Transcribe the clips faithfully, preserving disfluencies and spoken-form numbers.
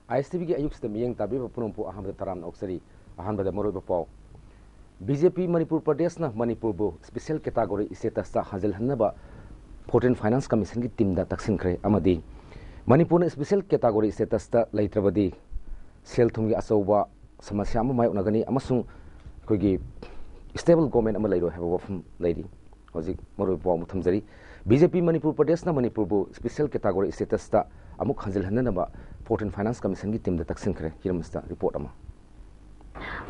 ꯑꯥꯏ ꯑꯦꯁ T ꯚꯤꯒꯤ ꯑꯌꯨꯛꯁꯤꯗ ꯃꯤꯠꯌꯦꯡ ꯇꯥꯕꯤꯕ ꯄꯨꯝꯅꯃꯛꯄꯨ ꯑꯍꯥꯟꯕꯗ ꯇꯔꯥꯝꯅ ꯑꯣꯛꯆꯔꯤ꯫ ꯑꯍꯥꯟꯕꯗ ꯃꯔꯨꯑꯣꯏꯕ ꯄꯥꯎ꯫ ꯕꯤ ꯖꯦ ꯄꯤ ꯃꯅꯤꯄꯨꯔ ꯄ꯭ꯔꯗꯦꯁꯅ ꯃꯅꯤꯄꯨꯔꯕꯨ special category statusꯇ ꯍꯟꯖꯤꯜꯍꯟꯅꯕ Fourteen Finance Commissionꯒꯤ teamꯗ ꯇꯛꯁꯤꯟꯈ꯭ꯔꯦ ꯑꯃꯗꯤ ꯃꯅꯤꯄꯨꯔꯅ special category statusꯇ ꯂꯩꯇ꯭ꯔꯕꯗꯤ ꯁꯦꯜ ꯊꯨꯝꯒꯤ ꯑꯆꯧꯕ ꯁꯃꯁ꯭ꯌꯥ ꯑꯃ ꯃꯥꯌꯣꯛꯅꯒꯅꯤ ꯑꯃꯁꯨꯡ ꯑꯩꯈꯣꯏꯒꯤ stable government ꯑꯃ ꯂꯩꯔꯣꯏ ꯍꯥꯏꯕ ꯋꯥꯐꯝ ꯂꯩꯔꯤ꯫ ꯍꯧꯖꯤꯛ ꯃꯔꯨꯑꯣꯏꯕ ꯄꯥꯎ ꯑꯃ ꯊꯝꯖꯔꯤ꯫ ꯕꯤ ꯖꯦ ꯄꯤ ꯃꯅꯤꯄꯨꯔ ꯄ꯭ꯔꯗꯦꯁꯅ ꯃꯅꯤꯄꯨꯔꯕꯨ special category statusꯇ ꯑꯃꯨꯛ ꯍꯟꯖꯤꯜꯍꯟꯅꯅꯕ Fourteen Finance Commissionꯒꯤ teamꯗ ꯇꯛꯁꯤꯟꯈ꯭ꯔꯦ꯫ ꯍꯤꯔꯝ ꯑꯁꯤꯗ report ꯑꯃ꯫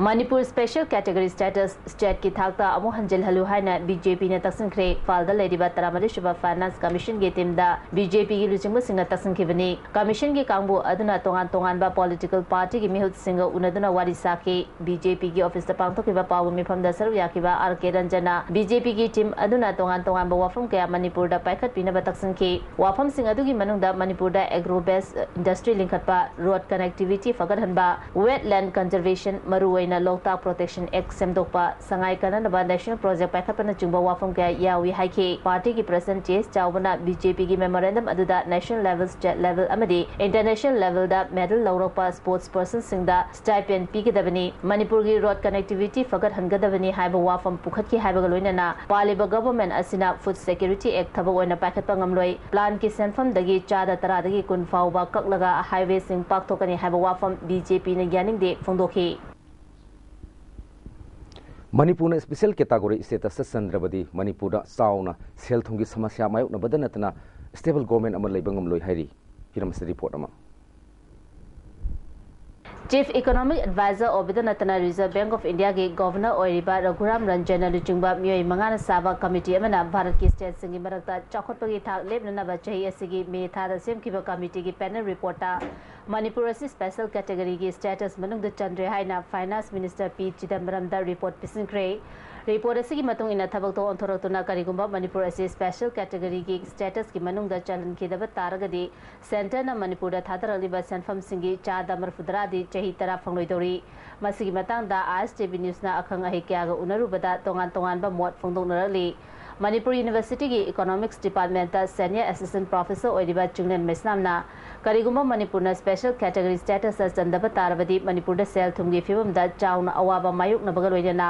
ꯃꯅꯤꯄꯨꯔ special category status stateꯀꯤ ꯊꯥꯛꯇ ꯑꯃꯨꯛ ꯍꯟꯖꯤꯜꯍꯜꯂꯨ ꯍꯥꯏꯅ ꯕꯤ ꯖꯦ ꯄꯤꯅ ꯇꯛꯁꯤꯟꯈ꯭ꯔꯦ꯫ ꯏꯝꯐꯥꯜꯗ ꯂꯩꯔꯤꯕ ꯇꯔꯥꯃꯔꯤꯁꯨꯕ Finance Commissionꯒꯤ teamꯗ ꯕꯤ ꯖꯦ ꯄꯤꯒꯤ ꯂꯨꯆꯤꯡꯕꯁꯤꯡꯅ ꯇꯛꯁꯤꯟꯈꯤꯕꯅꯤ꯫ Commissionꯒꯤ ꯀꯥꯡꯕꯨ ꯑꯗꯨꯅ ꯇꯣꯉꯥꯟ ꯇꯣꯉꯥꯟꯕ political partyꯒꯤ ꯃꯤꯍꯨꯠꯁꯤꯡꯒ ꯎꯅꯗꯨꯅ ꯋꯥꯔꯤ ꯁꯥꯈꯤ꯫ ꯕꯤ ꯖꯦ ꯄꯤꯒꯤ officeꯇ ꯄꯥꯡꯊꯣꯛꯈꯤꯕ ꯄꯥꯎꯒꯤ ꯃꯤꯐꯝꯗ ꯁꯔꯨꯛ ꯌꯥꯈꯤꯕ ꯑꯥꯔ ꯀꯦ ꯔꯟꯖꯟꯅ ꯕꯤ ꯖꯦ ꯄꯤꯒꯤ team ꯑꯗꯨꯅ ꯇꯣꯉꯥꯟ ꯇꯣꯉꯥꯟꯕ ꯋꯥꯐꯝ ꯀꯌꯥ ꯃꯅꯤꯄꯨꯔꯗ ꯄꯥꯏꯈꯠꯄꯤꯅꯕ ꯇꯛꯁꯤꯟꯈꯤ꯫ ꯋꯥꯐꯝꯁꯤꯡ ꯑꯗꯨꯒꯤ ꯃꯅꯨꯡꯗ ꯃꯅꯤꯄꯨꯔꯗ agro based industry ꯂꯤꯡꯈꯠꯄ, road connectivity ꯐꯒꯠꯍꯟꯕ, wetland conservation, ꯃꯔꯨꯑꯣꯏꯅ ꯂꯣꯛꯇꯥꯛ Protection Act ꯁꯦꯝꯗꯣꯛꯄ, ꯁꯉꯥꯏ ꯀꯥꯟꯅꯅꯕ national project ꯄꯥꯏꯈꯠꯄꯅꯆꯤꯡꯕ ꯋꯥꯐꯝ ꯀꯌꯥ ꯌꯥꯎꯏ ꯍꯥꯏꯈꯤ꯫ Partyꯒꯤ president ꯇꯤ ꯑꯦꯁ ꯆꯥꯎꯕꯅ ꯕꯤ ꯖꯦ ꯄꯤꯒꯤ memorandum ꯑꯗꯨꯗ national level, state level ꯑꯃꯗꯤ international levelꯗ medal ꯂꯧꯔꯛꯄ sports personꯁꯤꯡꯗ stipend ꯄꯤꯒꯗꯕꯅꯤ꯫ ꯃꯅꯤꯄꯨꯔꯒꯤ road connectivity ꯐꯒꯠꯍꯟꯒꯗꯕꯅꯤ ꯍꯥꯏꯕ ꯋꯥꯐꯝ ꯄꯨꯈꯠꯈꯤ ꯍꯥꯏꯕꯒ ꯂꯣꯏꯅꯅ ꯄꯥꯜꯂꯤꯕ government ꯑꯁꯤꯅ Food Security Act ꯊꯕꯛ ꯑꯣꯏꯅ ꯄꯥꯏꯈꯠꯄ ꯉꯝꯂꯣꯏ꯫ Planꯒꯤ ꯁꯦꯟꯐꯝꯗꯒꯤ ꯆꯥꯗ ꯇꯔꯥꯗꯒꯤ ꯀꯨꯟ ꯐꯥꯎꯕ ꯀꯛꯂꯒ highwayꯁꯤꯡ ꯄꯥꯛꯊꯣꯛꯀꯅꯤ ꯍꯥꯏꯕ ꯋꯥꯐꯝ ꯕꯤ ꯖꯦ ꯄꯤꯅ ꯌꯥꯅꯤꯡꯗꯦ ꯐꯣꯡꯗꯣꯛꯈꯤ꯫ ꯃꯅꯤꯄꯨꯔꯅ special category statusꯇ ꯆꯟꯗ꯭ꯔꯕꯗꯤ ꯃꯅꯤꯄꯨꯔꯗ ꯆꯥꯎꯅ ꯁꯦꯜ ꯊꯨꯝꯒꯤ ꯁꯃꯁ꯭ꯌꯥ ꯃꯥꯌꯣꯛꯅꯕꯗ ꯅꯠꯇꯅ stable government ꯑꯃ ꯂꯩꯕ ꯉꯝꯂꯣꯏ ꯍꯥꯏꯔꯤ꯫ ꯍꯤꯔꯝ ꯑꯁꯤꯗ report ꯑꯃ꯫ Chief Economic Advisor ꯑꯣꯏꯕꯗ ꯅꯠꯇꯅ Reserve Bank of Indiaꯒꯤ governor ꯑꯣꯏꯔꯤꯕ ꯔꯘꯨꯔꯥꯝ ꯔꯟꯖꯟꯅ ꯂꯨꯆꯤꯡꯕ ꯃꯤꯑꯣꯏ ꯃꯉꯥꯅ ꯁꯥꯕ committee ꯑꯃꯅ ꯚꯥꯔꯠꯀꯤ stateꯁꯤꯡꯒꯤ ꯃꯔꯛꯇ ꯆꯥꯎꯈꯠꯄꯒꯤ ꯊꯥꯛ ꯂꯦꯞꯅꯅꯕ ꯆꯍꯤ ꯑꯁꯤꯒꯤ ꯃꯦ ꯊꯥꯗ ꯁꯦꯝꯈꯤꯕ committeeꯒꯤ panel reportꯇ ꯃꯅꯤꯄꯨꯔ ꯑꯁꯤ special categoryꯒꯤ status ꯃꯅꯨꯡꯗ ꯆꯟꯗ꯭ꯔꯦ ꯍꯥꯏꯅ Finance Minister ꯄꯤ ꯆꯤꯗꯝꯕꯔꯝꯗ report ꯄꯤꯁꯤꯟꯈ꯭ꯔꯦ꯫ Report ꯑꯁꯤꯒꯤ ꯃꯇꯨꯡ ꯏꯟꯅ ꯊꯕꯛ ꯊꯧꯑꯣꯡ ꯑꯣꯟꯊꯣꯔꯛꯇꯨꯅ ꯀꯔꯤꯒꯨꯝꯕ ꯃꯅꯤꯄꯨꯔ ꯑꯁꯤ special categoryꯒꯤ statusꯀꯤ ꯃꯅꯨꯡꯗ ꯆꯜꯍꯟꯈꯤꯗꯕ ꯇꯥꯔꯒꯗꯤ centreꯅ ꯃꯅꯤꯄꯨꯔꯗ ꯊꯥꯗꯔꯛꯂꯤꯕ ꯁꯦꯟꯐꯝꯁꯤꯡꯒꯤ ꯆꯥꯗ ꯃꯔꯤꯐꯨꯇꯔꯥꯗꯤ ꯆꯍꯤ ꯇꯔꯥ ꯐꯪꯂꯣꯏꯗꯧꯔꯤ꯫ ꯃꯁꯤꯒꯤ ꯃꯇꯥꯡꯗ ꯑꯥꯏ ꯑꯦꯁ ꯇꯤ ꯚꯤ newsꯅ ꯑꯈꯪ ꯑꯍꯩ ꯀꯌꯥꯒ ꯎꯅꯔꯨꯕꯗ ꯇꯣꯉꯥꯟ ꯇꯣꯉꯥꯟꯕ ꯃꯣꯠ ꯐꯣꯡꯗꯣꯛꯅꯔꯛꯂꯤ꯫ ꯃꯅꯤꯄꯨꯔ ꯌꯨꯅꯤꯚꯔꯁꯤꯇꯤꯒꯤ economics department senior assistant professor ꯑꯣꯏꯔꯤꯕ ꯆꯤꯡꯂꯦꯟ ꯃꯩꯁꯅꯥꯝꯅ ꯀꯔꯤꯒꯨꯝꯕ ꯃꯅꯤꯄꯨꯔꯅ ꯁ꯭ꯄꯦꯁꯦꯜ ꯀꯦꯇꯒꯣꯔꯤ ꯁ꯭ꯇꯦꯇꯁꯇ ꯆꯟꯗꯕ ꯇꯥꯔꯕꯗꯤ ꯃꯅꯤꯄꯨꯔꯗ ꯁꯦꯜ ꯊꯨꯝꯒꯤ ꯐꯤꯕꯝꯗ ꯆꯥꯎꯅ ꯑꯋꯥꯕ ꯃꯥꯌꯣꯛꯅꯕꯒ ꯂꯣꯏꯅꯅ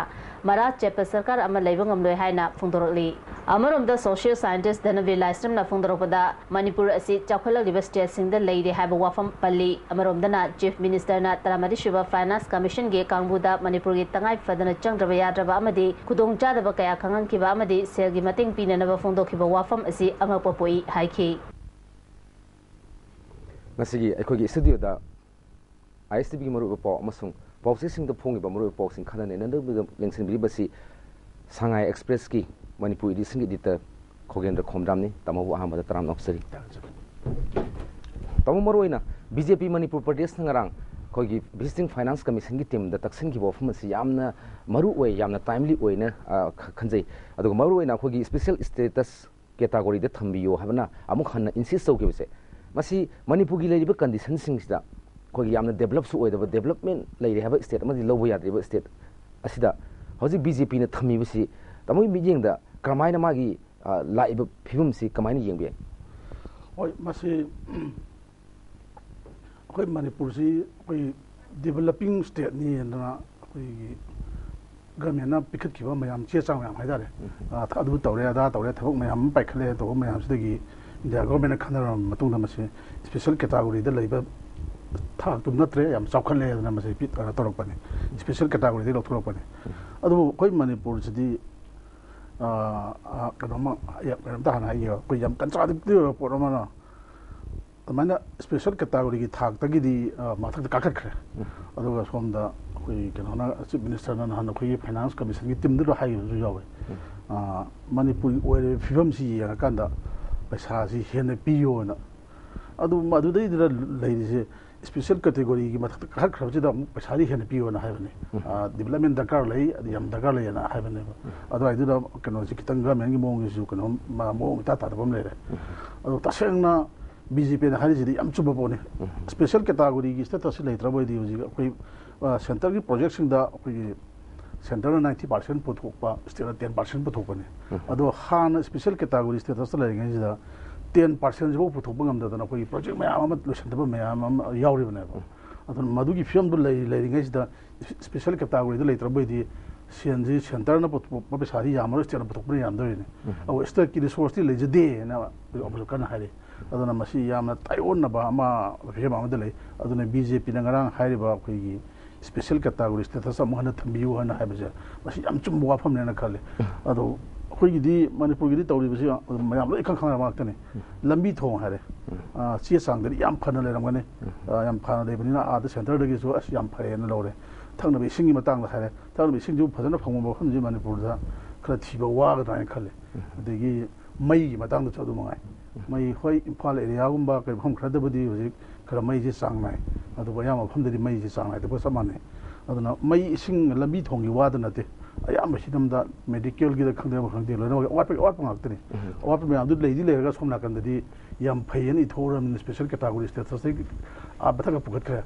ꯃꯔꯥ ꯆꯦꯠꯄ ꯁꯔꯀꯥꯔ ꯑꯃ ꯂꯩꯕ ꯉꯝꯂꯣꯏ ꯍꯥꯏꯅ ꯐꯣꯡꯗꯣꯔꯛꯂꯤ꯫ ꯑꯃꯔꯣꯝꯗ ꯁꯣꯁꯤꯌꯦꯜ ꯁꯥꯏꯟꯇꯤꯁ꯭ꯠ ꯙꯅꯕꯤꯔ ꯂꯥꯏꯁ꯭ꯔꯝꯅ ꯐꯣꯡꯗꯣꯔꯛꯄꯗ ꯃꯅꯤꯄꯨꯔ ꯑꯁꯤ ꯆꯥꯎꯈꯠꯂꯛꯂꯤꯕ ꯁ꯭ꯇꯦꯠꯁꯤꯡꯗ ꯂꯩꯔꯦ ꯍꯥꯏꯕ ꯋꯥꯐꯝ ꯄꯜꯂꯤ꯫ ꯑꯃꯔꯣꯝꯗꯅ ꯆꯤꯐ ꯃꯤꯅꯤꯁꯇꯔꯅ ꯇꯔꯥꯃꯔꯤꯁꯨꯕ ꯐꯥꯏꯅꯥꯟꯁ ꯀꯃꯤꯁꯟꯒꯤ ꯀꯥꯡꯕꯨꯗ ꯃꯅꯤꯄꯨꯔꯒꯤ ꯇꯉꯥꯏ ꯐꯗꯅ ꯆꯪꯗ꯭ꯔꯕ ꯌꯥꯗ꯭ꯔꯕ ꯑꯃꯗꯤ ꯈꯨꯗꯣꯡꯆꯥꯗꯕ ꯀꯌꯥ ꯈꯪꯍꯟꯈꯤꯕ ꯑꯃꯗꯤ ꯁꯦꯜꯒꯤ ꯃꯇꯦꯡ ꯄꯤꯅꯅꯕ ꯐꯣꯡꯗꯣꯛꯈꯤꯕ ꯋꯥꯐꯝ ꯑꯁꯤ ꯑꯉꯛꯄ ꯄꯣꯛꯏ ꯍꯥꯏꯈꯤ꯫ ꯉꯁꯤꯒꯤ ꯑꯩꯈꯣꯏꯒꯤ ꯁ꯭ꯇꯨꯗꯤꯑꯣꯗ ꯑꯥꯏ ꯑꯦꯁ ꯇꯤ ꯚꯤꯒꯤ ꯃꯔꯨꯑꯣꯏꯕ ꯄꯥꯎ ꯑꯃꯁꯨꯡ ꯄꯥꯎꯆꯦꯁꯤꯡꯗ ꯐꯣꯡꯉꯤꯕ ꯃꯔꯨꯑꯣꯏꯕ ꯄꯥꯎꯁꯤꯡ ꯈꯟꯅ ꯅꯩꯅꯅꯕꯒꯤꯗꯃꯛ ꯂꯦꯡꯁꯤꯟꯕꯤꯔꯤꯕꯁꯤ ꯁꯉꯥꯏ ꯑꯦꯛꯁꯄ꯭ꯔꯦꯁꯀꯤ ꯃꯅꯤꯄꯨꯔ ꯏꯗꯤꯁꯟꯒꯤ ꯏꯗꯤꯇꯔ ꯈꯣꯒꯦꯟꯗ꯭ꯔ ꯈꯣꯝꯗ꯭ꯔꯥꯝꯅꯤ꯫ ꯇꯥꯃꯣꯕꯨ ꯑꯍꯥꯟꯕꯗ ꯇꯔꯥꯝꯅ ꯑꯣꯛꯆꯔꯤ꯫ ꯇꯥꯃꯣ, ꯃꯔꯨꯑꯣꯏꯅ ꯕꯤ ꯖꯦ ꯄꯤ ꯃꯅꯤꯄꯨꯔ ꯄ꯭ꯔꯗꯦꯁꯅ ꯉꯔꯥꯡ ꯑꯩꯈꯣꯏꯒꯤ ꯚꯤꯖꯤꯇꯤꯡ ꯐꯥꯏꯅꯥꯟꯁ ꯀꯃꯤꯁꯟꯒꯤ ꯇꯤꯝꯗ ꯇꯛꯁꯤꯟꯈꯤꯕ ꯋꯥꯐꯝ ꯑꯁꯤ ꯌꯥꯝꯅ ꯃꯔꯨ ꯑꯣꯏ, ꯌꯥꯝꯅ ꯇꯥꯏꯝꯂꯤ ꯑꯣꯏꯅ, ꯑ, ꯈ-, ꯈꯟꯖꯩ꯫ ꯑꯗꯨꯒ ꯃꯔꯨꯑꯣꯏꯅ ꯑꯩꯈꯣꯏꯒꯤ ꯁ꯭ꯄꯦꯁꯦꯜ ꯁ꯭ꯇꯦꯇꯁ ꯀꯦꯇꯥꯒꯣꯔꯤꯗ ꯊꯝꯕꯤꯌꯣ ꯍꯥꯏꯕꯅ ꯑꯃꯨꯛ ꯍꯟꯅ ꯏꯟꯁꯤꯁ ꯇꯧꯈꯤꯕꯁꯦ, ꯃꯁꯤ ꯃꯅꯤꯄꯨꯔꯒꯤ ꯂꯩꯔꯤꯕ ꯀꯟꯗꯤꯁꯟꯁꯤꯡꯁꯤꯗ ꯑꯩꯈꯣꯏꯒꯤ ꯌꯥꯝꯅ ꯗꯦꯕꯂꯞꯁꯨ ꯑꯣꯏꯗꯕ, ꯗꯦꯕꯂꯞꯃꯦꯟ ꯂꯩꯔꯦ ꯍꯥꯏꯕ ꯁ꯭ꯇꯦꯠ ꯑꯃꯗꯤ ꯂꯧꯕ ꯌꯥꯗ꯭ꯔꯤꯕ ꯁ꯭ꯇꯦꯠ ꯑꯁꯤꯗ ꯍꯧꯖꯤꯛ ꯕꯤ ꯖꯦ ꯄꯤꯅ ꯊꯝꯃꯤꯕꯁꯤ ꯇꯥꯃꯣꯒꯤ ꯃꯤꯠꯌꯦꯡꯗ ꯀꯔꯝꯍꯥꯏꯅ ꯃꯥꯒꯤ, ꯑ, ꯂꯥꯛꯏꯕ ꯐꯤꯕꯝꯁꯤ ꯀꯃꯥꯏꯅ ꯌꯦꯡꯕ ꯌꯥꯏ? ꯍꯣꯏ, ꯃꯁꯤ ꯑꯩꯈꯣꯏ ꯃꯅꯤꯄꯨꯔꯁꯤ ꯑꯩꯈꯣꯏ ꯗꯤꯕꯂꯞꯄꯤꯡ ꯁ꯭ꯇꯦꯠꯅꯤ ꯍꯥꯏꯗꯅ ꯑꯩꯈꯣꯏꯒꯤ ꯒꯃꯦꯟꯅ ꯄꯤꯈꯠꯈꯤꯕ ꯃꯌꯥꯝ, ꯆꯦ ꯆꯥꯡ ꯃꯌꯥꯝ ꯍꯥꯏꯇꯥꯔꯦ, ꯑ, ꯑꯗꯨ ꯇꯧꯔꯦ, ꯑꯗꯥ ꯇꯧꯔꯦ, ꯊꯕꯛ ꯃꯌꯥꯝ ꯑꯃ ꯄꯥꯏꯈꯠꯂꯦ ꯇꯧꯕ ꯃꯌꯥꯝꯁꯤꯗꯒꯤ ꯏꯟꯗꯤꯌꯥ ꯒꯣꯔꯃꯦꯟꯅ ꯈꯟꯅꯔꯕ ꯃꯇꯨꯡꯗ ꯃꯁꯤ ꯁ꯭ꯄꯦꯁꯦꯜ ꯀꯦꯇꯥꯒꯣꯔꯤꯗ ꯂꯩꯕ ꯊꯥꯛꯇꯨ ꯅꯠꯇ꯭ꯔꯦ, ꯌꯥꯝ ꯆꯥꯎꯈꯠꯂꯦ ꯍꯥꯏꯗꯅ ꯃꯁꯤ ꯄꯤ-, ꯑ, ꯇꯧꯔꯛꯄꯅꯤ꯫ ꯁ꯭ꯄꯦꯁꯦꯜ ꯀꯦꯇꯥꯒꯣꯔꯤꯗꯒꯤ ꯂꯧꯊꯣꯔꯛꯄꯅꯤ꯫ ꯑꯗꯨꯕꯨ ꯑꯩꯈꯣꯏ ꯃꯅꯤꯄꯨꯔꯁꯤꯗꯤ, ꯑ, ꯑ, ꯀꯩꯅꯣꯝꯃ, ꯑꯩ ꯀꯩꯅꯣꯝꯇ ꯍꯥꯟꯅ ꯍꯥꯏꯒꯦꯕ, ꯑꯩꯈꯣꯏ ꯌꯥꯝ ꯀꯟꯁꯔꯚꯦꯇꯤꯚ ꯑꯣꯏꯕ ꯄꯣꯠ ꯑꯃꯅ ꯑꯗꯨꯃꯥꯏꯅ ꯁ꯭ꯄꯦꯁꯦꯜ ꯀꯦꯇꯥꯒꯣꯔꯤꯒꯤ ꯊꯥꯛꯇꯒꯤꯗꯤ, ꯑ, ꯃꯊꯛꯇ ꯀꯥꯈꯠꯈ꯭ꯔꯦ꯫ ꯑꯗꯨꯒ ꯁꯣꯝꯗ ꯑꯩꯈꯣꯏ ꯀꯩꯅꯣꯅ, ꯆꯤꯐ ꯃꯤꯅꯤꯁꯇꯔꯅ ꯅꯍꯥꯟ ꯑꯩꯈꯣꯏꯒꯤ ꯐꯥꯏꯅꯥꯟꯁ ꯀꯃꯤꯁꯟꯒꯤ ꯇꯤꯝꯗꯨꯗ ꯍꯥꯏꯈꯤꯕꯁꯨ ꯌꯥꯎꯋꯦ꯫ ꯑ, ꯃꯅꯤꯄꯨꯔꯒꯤ ꯑꯣꯏꯔꯤꯕ ꯐꯤꯕꯝꯁꯤ ꯌꯦꯡꯉꯀꯥꯟꯗ ꯄꯩꯁꯥꯁꯤ ꯍꯦꯟꯅ ꯄꯤꯌꯣꯅ꯫ ꯑꯗꯨ ꯃꯗꯨꯗꯩꯗꯨꯗ ꯂꯩꯔꯤꯁꯦ ꯁ꯭ꯄꯦꯁꯦꯜ ꯀꯦꯇꯦꯒꯣꯔꯤꯒꯤ ꯃꯊꯛꯇ ꯀꯥꯈꯠꯈ꯭ꯔꯕꯁꯤꯗ ꯑꯃꯨꯛ ꯄꯩꯁꯥꯗꯤ ꯍꯦꯟꯅ ꯄꯤꯌꯣꯅ ꯍꯥꯏꯕꯅꯤ꯫ ꯑ, ꯗꯤꯕꯂꯞꯃꯦꯟ ꯗꯔꯀꯥꯔ ꯂꯩ, ꯑꯗꯨ ꯌꯥꯝ ꯗꯔꯀꯥꯔ ꯂꯩꯌꯦꯅ ꯍꯥꯏꯕꯅꯦꯕ꯫ ꯑꯗꯨꯋꯥꯏꯗꯨꯗ ꯀꯩꯅꯣꯁꯤ ꯈꯤꯇꯪ ꯒꯃꯦꯟꯒꯤ ꯃꯑꯣꯡꯁꯤꯁꯨ ꯀꯩꯅꯣ ꯃ-, ꯃꯑꯣꯡ ꯏꯇꯥ ꯇꯥꯗꯕ ꯑꯃ ꯂꯩꯔꯦ꯫ ꯑꯗꯣ ꯇꯁꯦꯡꯅ ꯕꯤ ꯖꯦ ꯄꯤꯅ ꯍꯥꯏꯔꯤꯁꯤꯗꯤ ꯌꯥꯝ ꯆꯨꯝꯕ ꯄꯣꯠꯅꯤ꯫ ꯁ꯭ꯄꯦꯁꯦꯜ ꯀꯦꯇꯥꯒꯣꯔꯤꯒꯤ ꯁ꯭ꯇꯦꯇꯁꯁꯤ ꯂꯩꯇ꯭ꯔꯕ ꯑꯣꯏꯗꯤ ꯍꯧꯖꯤꯛ ꯑꯩꯈꯣꯏ, ꯑ, ꯁꯦꯟꯇꯔꯒꯤ ꯄ꯭ꯔꯣꯖꯦꯛꯁꯤꯡꯗ ꯑꯩꯈꯣꯏꯒꯤ ꯁꯦꯟꯇꯔꯅ ꯅꯥꯏꯟꯇꯤ ꯄꯥꯔꯁꯦꯟ ꯄꯨꯊꯣꯛꯄ, ꯁ꯭ꯇꯦꯠꯅ ꯇꯦꯟ ꯄꯥꯔꯁꯦꯟ ꯄꯨꯊꯣꯛꯄꯅꯤ꯫ ꯑꯗꯣ ꯍꯥꯟꯅ ꯁ꯭ꯄꯦꯁꯦꯜ ꯀꯦꯇꯥꯒꯣꯔꯤ ꯁ꯭ꯇꯦꯇꯁꯇ ꯂꯩꯔꯤꯉꯩꯁꯤꯗ ꯇꯦꯟ ꯄꯥꯔꯁꯦꯟꯁꯤꯐꯥꯎ ꯄꯨꯊꯣꯛꯄ ꯉꯝꯗꯗꯅ ꯑꯩꯈꯣꯏꯒꯤ ꯄ꯭ꯔꯣꯖꯦꯛ ꯃꯌꯥꯝ ꯑꯃ ꯂꯣꯏꯁꯤꯟꯗꯕ ꯃꯌꯥꯝ ꯑꯃ ꯌꯥꯎꯔꯤꯕꯅꯦꯕ꯫ ꯑꯗꯨꯅ ꯃꯗꯨꯒꯤ ꯐꯤꯕꯝꯗꯨ ꯂꯩ ꯂꯩꯔꯤꯉꯩꯁꯤꯗ ꯁ꯭ꯄꯦꯁꯦꯜ ꯀꯦꯇꯥꯒꯣꯔꯤꯗ ꯂꯩꯇ꯭ꯔꯕ ꯑꯣꯏꯗꯤ ꯁꯦꯟꯁꯤ ꯁꯦꯟꯇꯔꯅ ꯄꯨꯊꯣꯛꯄ ꯄꯩꯁꯥꯗꯤ ꯌꯥꯝꯃꯔꯣꯏ, ꯁ꯭ꯇꯦꯠꯅ ꯄꯨꯊꯣꯛꯄꯅ ꯌꯥꯝꯗꯣꯏꯅꯤ꯫ ꯑꯗꯨꯒ ꯁ꯭ꯇꯦꯠꯀꯤ ꯔꯤꯁꯣꯔꯁꯇꯤ ꯂꯩꯖꯗꯦꯅ ꯍꯧꯖꯤꯛ ꯀꯟꯅ ꯍꯥꯏꯔꯤ꯫ ꯑꯗꯨꯅ ꯃꯁꯤ ꯌꯥꯝꯅ ꯇꯥꯏꯑꯣꯟꯅꯕ ꯑꯃ ꯐꯤꯕꯝ ꯑꯃꯗ ꯂꯩ꯫ ꯑꯗꯨꯅ ꯕꯤ ꯖꯦ ꯄꯤꯅ ꯉꯔꯥꯡ ꯍꯥꯏꯔꯤꯕ ꯑꯩꯈꯣꯏꯒꯤ ꯁ꯭ꯄꯦꯁꯦꯜ ꯀꯦꯇꯥꯒꯣꯔꯤ ꯁ꯭ꯇꯦꯇꯁ ꯑꯃꯨꯛ ꯍꯟꯅ ꯊꯝꯕꯤꯌꯨ ꯍꯥꯏꯅ ꯍꯥꯏꯕꯁꯦ ꯃꯁꯤ ꯌꯥꯝ ꯆꯨꯝꯕ ꯋꯥꯐꯝꯅꯦꯅ ꯈꯜꯂꯤ꯫ ꯑꯗꯣ ꯑꯩꯈꯣꯏꯒꯤꯗꯤ ꯃꯅꯤꯄꯨꯔꯒꯤꯗꯤ ꯇꯧꯔꯤꯕꯁꯤ ꯃꯌꯥꯝ ꯂꯣꯏ ꯏꯈꯪ ꯈꯪꯅꯔꯕ ꯉꯥꯛꯇꯅꯤ꯫ ꯂꯝꯕꯤ ꯊꯣꯡ ꯍꯥꯏꯔꯦ, ꯑ, ꯆꯦ ꯆꯥꯡꯗꯗꯤ ꯌꯥꯝ ꯐꯅ ꯂꯩꯔꯝꯒꯅꯤ, ꯑ, ꯌꯥꯝ ꯐꯅ ꯂꯩꯕꯅꯤꯅ ꯑꯥꯗ ꯁꯦꯟꯇꯔꯗꯒꯤꯁꯨ ꯑꯁ ꯌꯥꯝ ꯐꯔꯦꯅ ꯂꯧꯔꯦ꯫ ꯊꯛꯅꯕ ꯏꯁꯤꯡꯒꯤ ꯃꯇꯥꯡꯗ ꯍꯥꯏꯔꯦ, ꯊꯛꯅꯕ ꯏꯁꯤꯡꯁꯨ ꯐꯖꯅ ꯐꯪꯕ ꯃꯐꯝꯁꯤ ꯃꯅꯤꯄꯨꯔꯗ ꯈꯔ ꯊꯤꯕ ꯋꯥꯒꯗ꯭ꯔꯥ ꯍꯥꯏꯅ ꯈꯜꯂꯤ꯫ ꯑꯗꯒꯤ ꯃꯩꯒꯤ ꯃꯇꯥꯡꯗꯁꯨ ꯑꯗꯨ ꯃꯉꯥꯏ꯫ ꯃꯩ, ꯍꯣꯏ, ꯏꯝꯐꯥꯜ ꯑꯦꯔꯤꯌꯥꯒꯨꯝꯕ ꯀꯩ ꯃꯐꯝ ꯈꯔꯗꯕꯨꯗꯤ ꯍꯧꯖꯤꯛ ꯈꯔ ꯃꯩꯁꯦ ꯆꯥꯡ ꯅꯥꯏ, ꯑꯗꯨꯕꯨ ꯑꯌꯥꯝꯕ ꯃꯐꯝꯗꯗꯤ ꯃꯩꯁꯦ ꯆꯥꯡ ꯅꯥꯏꯗꯕꯒ ꯆꯞ ꯃꯥꯟꯅꯩ꯫ ꯑꯗꯨꯅ ꯃꯩ, ꯏꯁꯤꯡ, ꯂꯝꯕꯤ ꯊꯣꯡꯒꯤ ꯋꯥꯗ ꯅꯠꯇꯦ, ꯑꯌꯥꯝꯕ ꯍꯤꯔꯝꯗ, ꯃꯦꯗꯤꯀꯦꯜꯒꯤꯗ ꯈꯪꯗꯦ, ꯑꯃ ꯈꯪꯗꯦ, ꯂꯣꯏꯅꯃꯛ ꯑꯋꯥꯠꯄꯒꯤ ꯑꯋꯥꯠꯄ ꯉꯥꯛꯇꯅꯤ꯫ ꯑꯋꯥꯠꯄ ꯃꯌꯥꯝꯗꯨ ꯂꯩꯗꯤ ꯂꯩꯔꯒ ꯁꯣꯝ ꯅꯥꯀꯟꯗꯗꯤ ꯌꯥꯝ ꯐꯩ ꯍꯥꯏꯅ ꯏꯊꯣꯛꯎꯔꯕꯅꯤꯅ ꯁ꯭ꯄꯦꯁꯦꯜ ꯀꯦꯇꯥꯒꯣꯔꯤ ꯁ꯭ꯇꯦꯇꯁꯇꯒꯤ ꯑꯥ ꯃꯊꯛꯇ ꯄꯨꯈꯠꯈ꯭ꯔꯦ꯫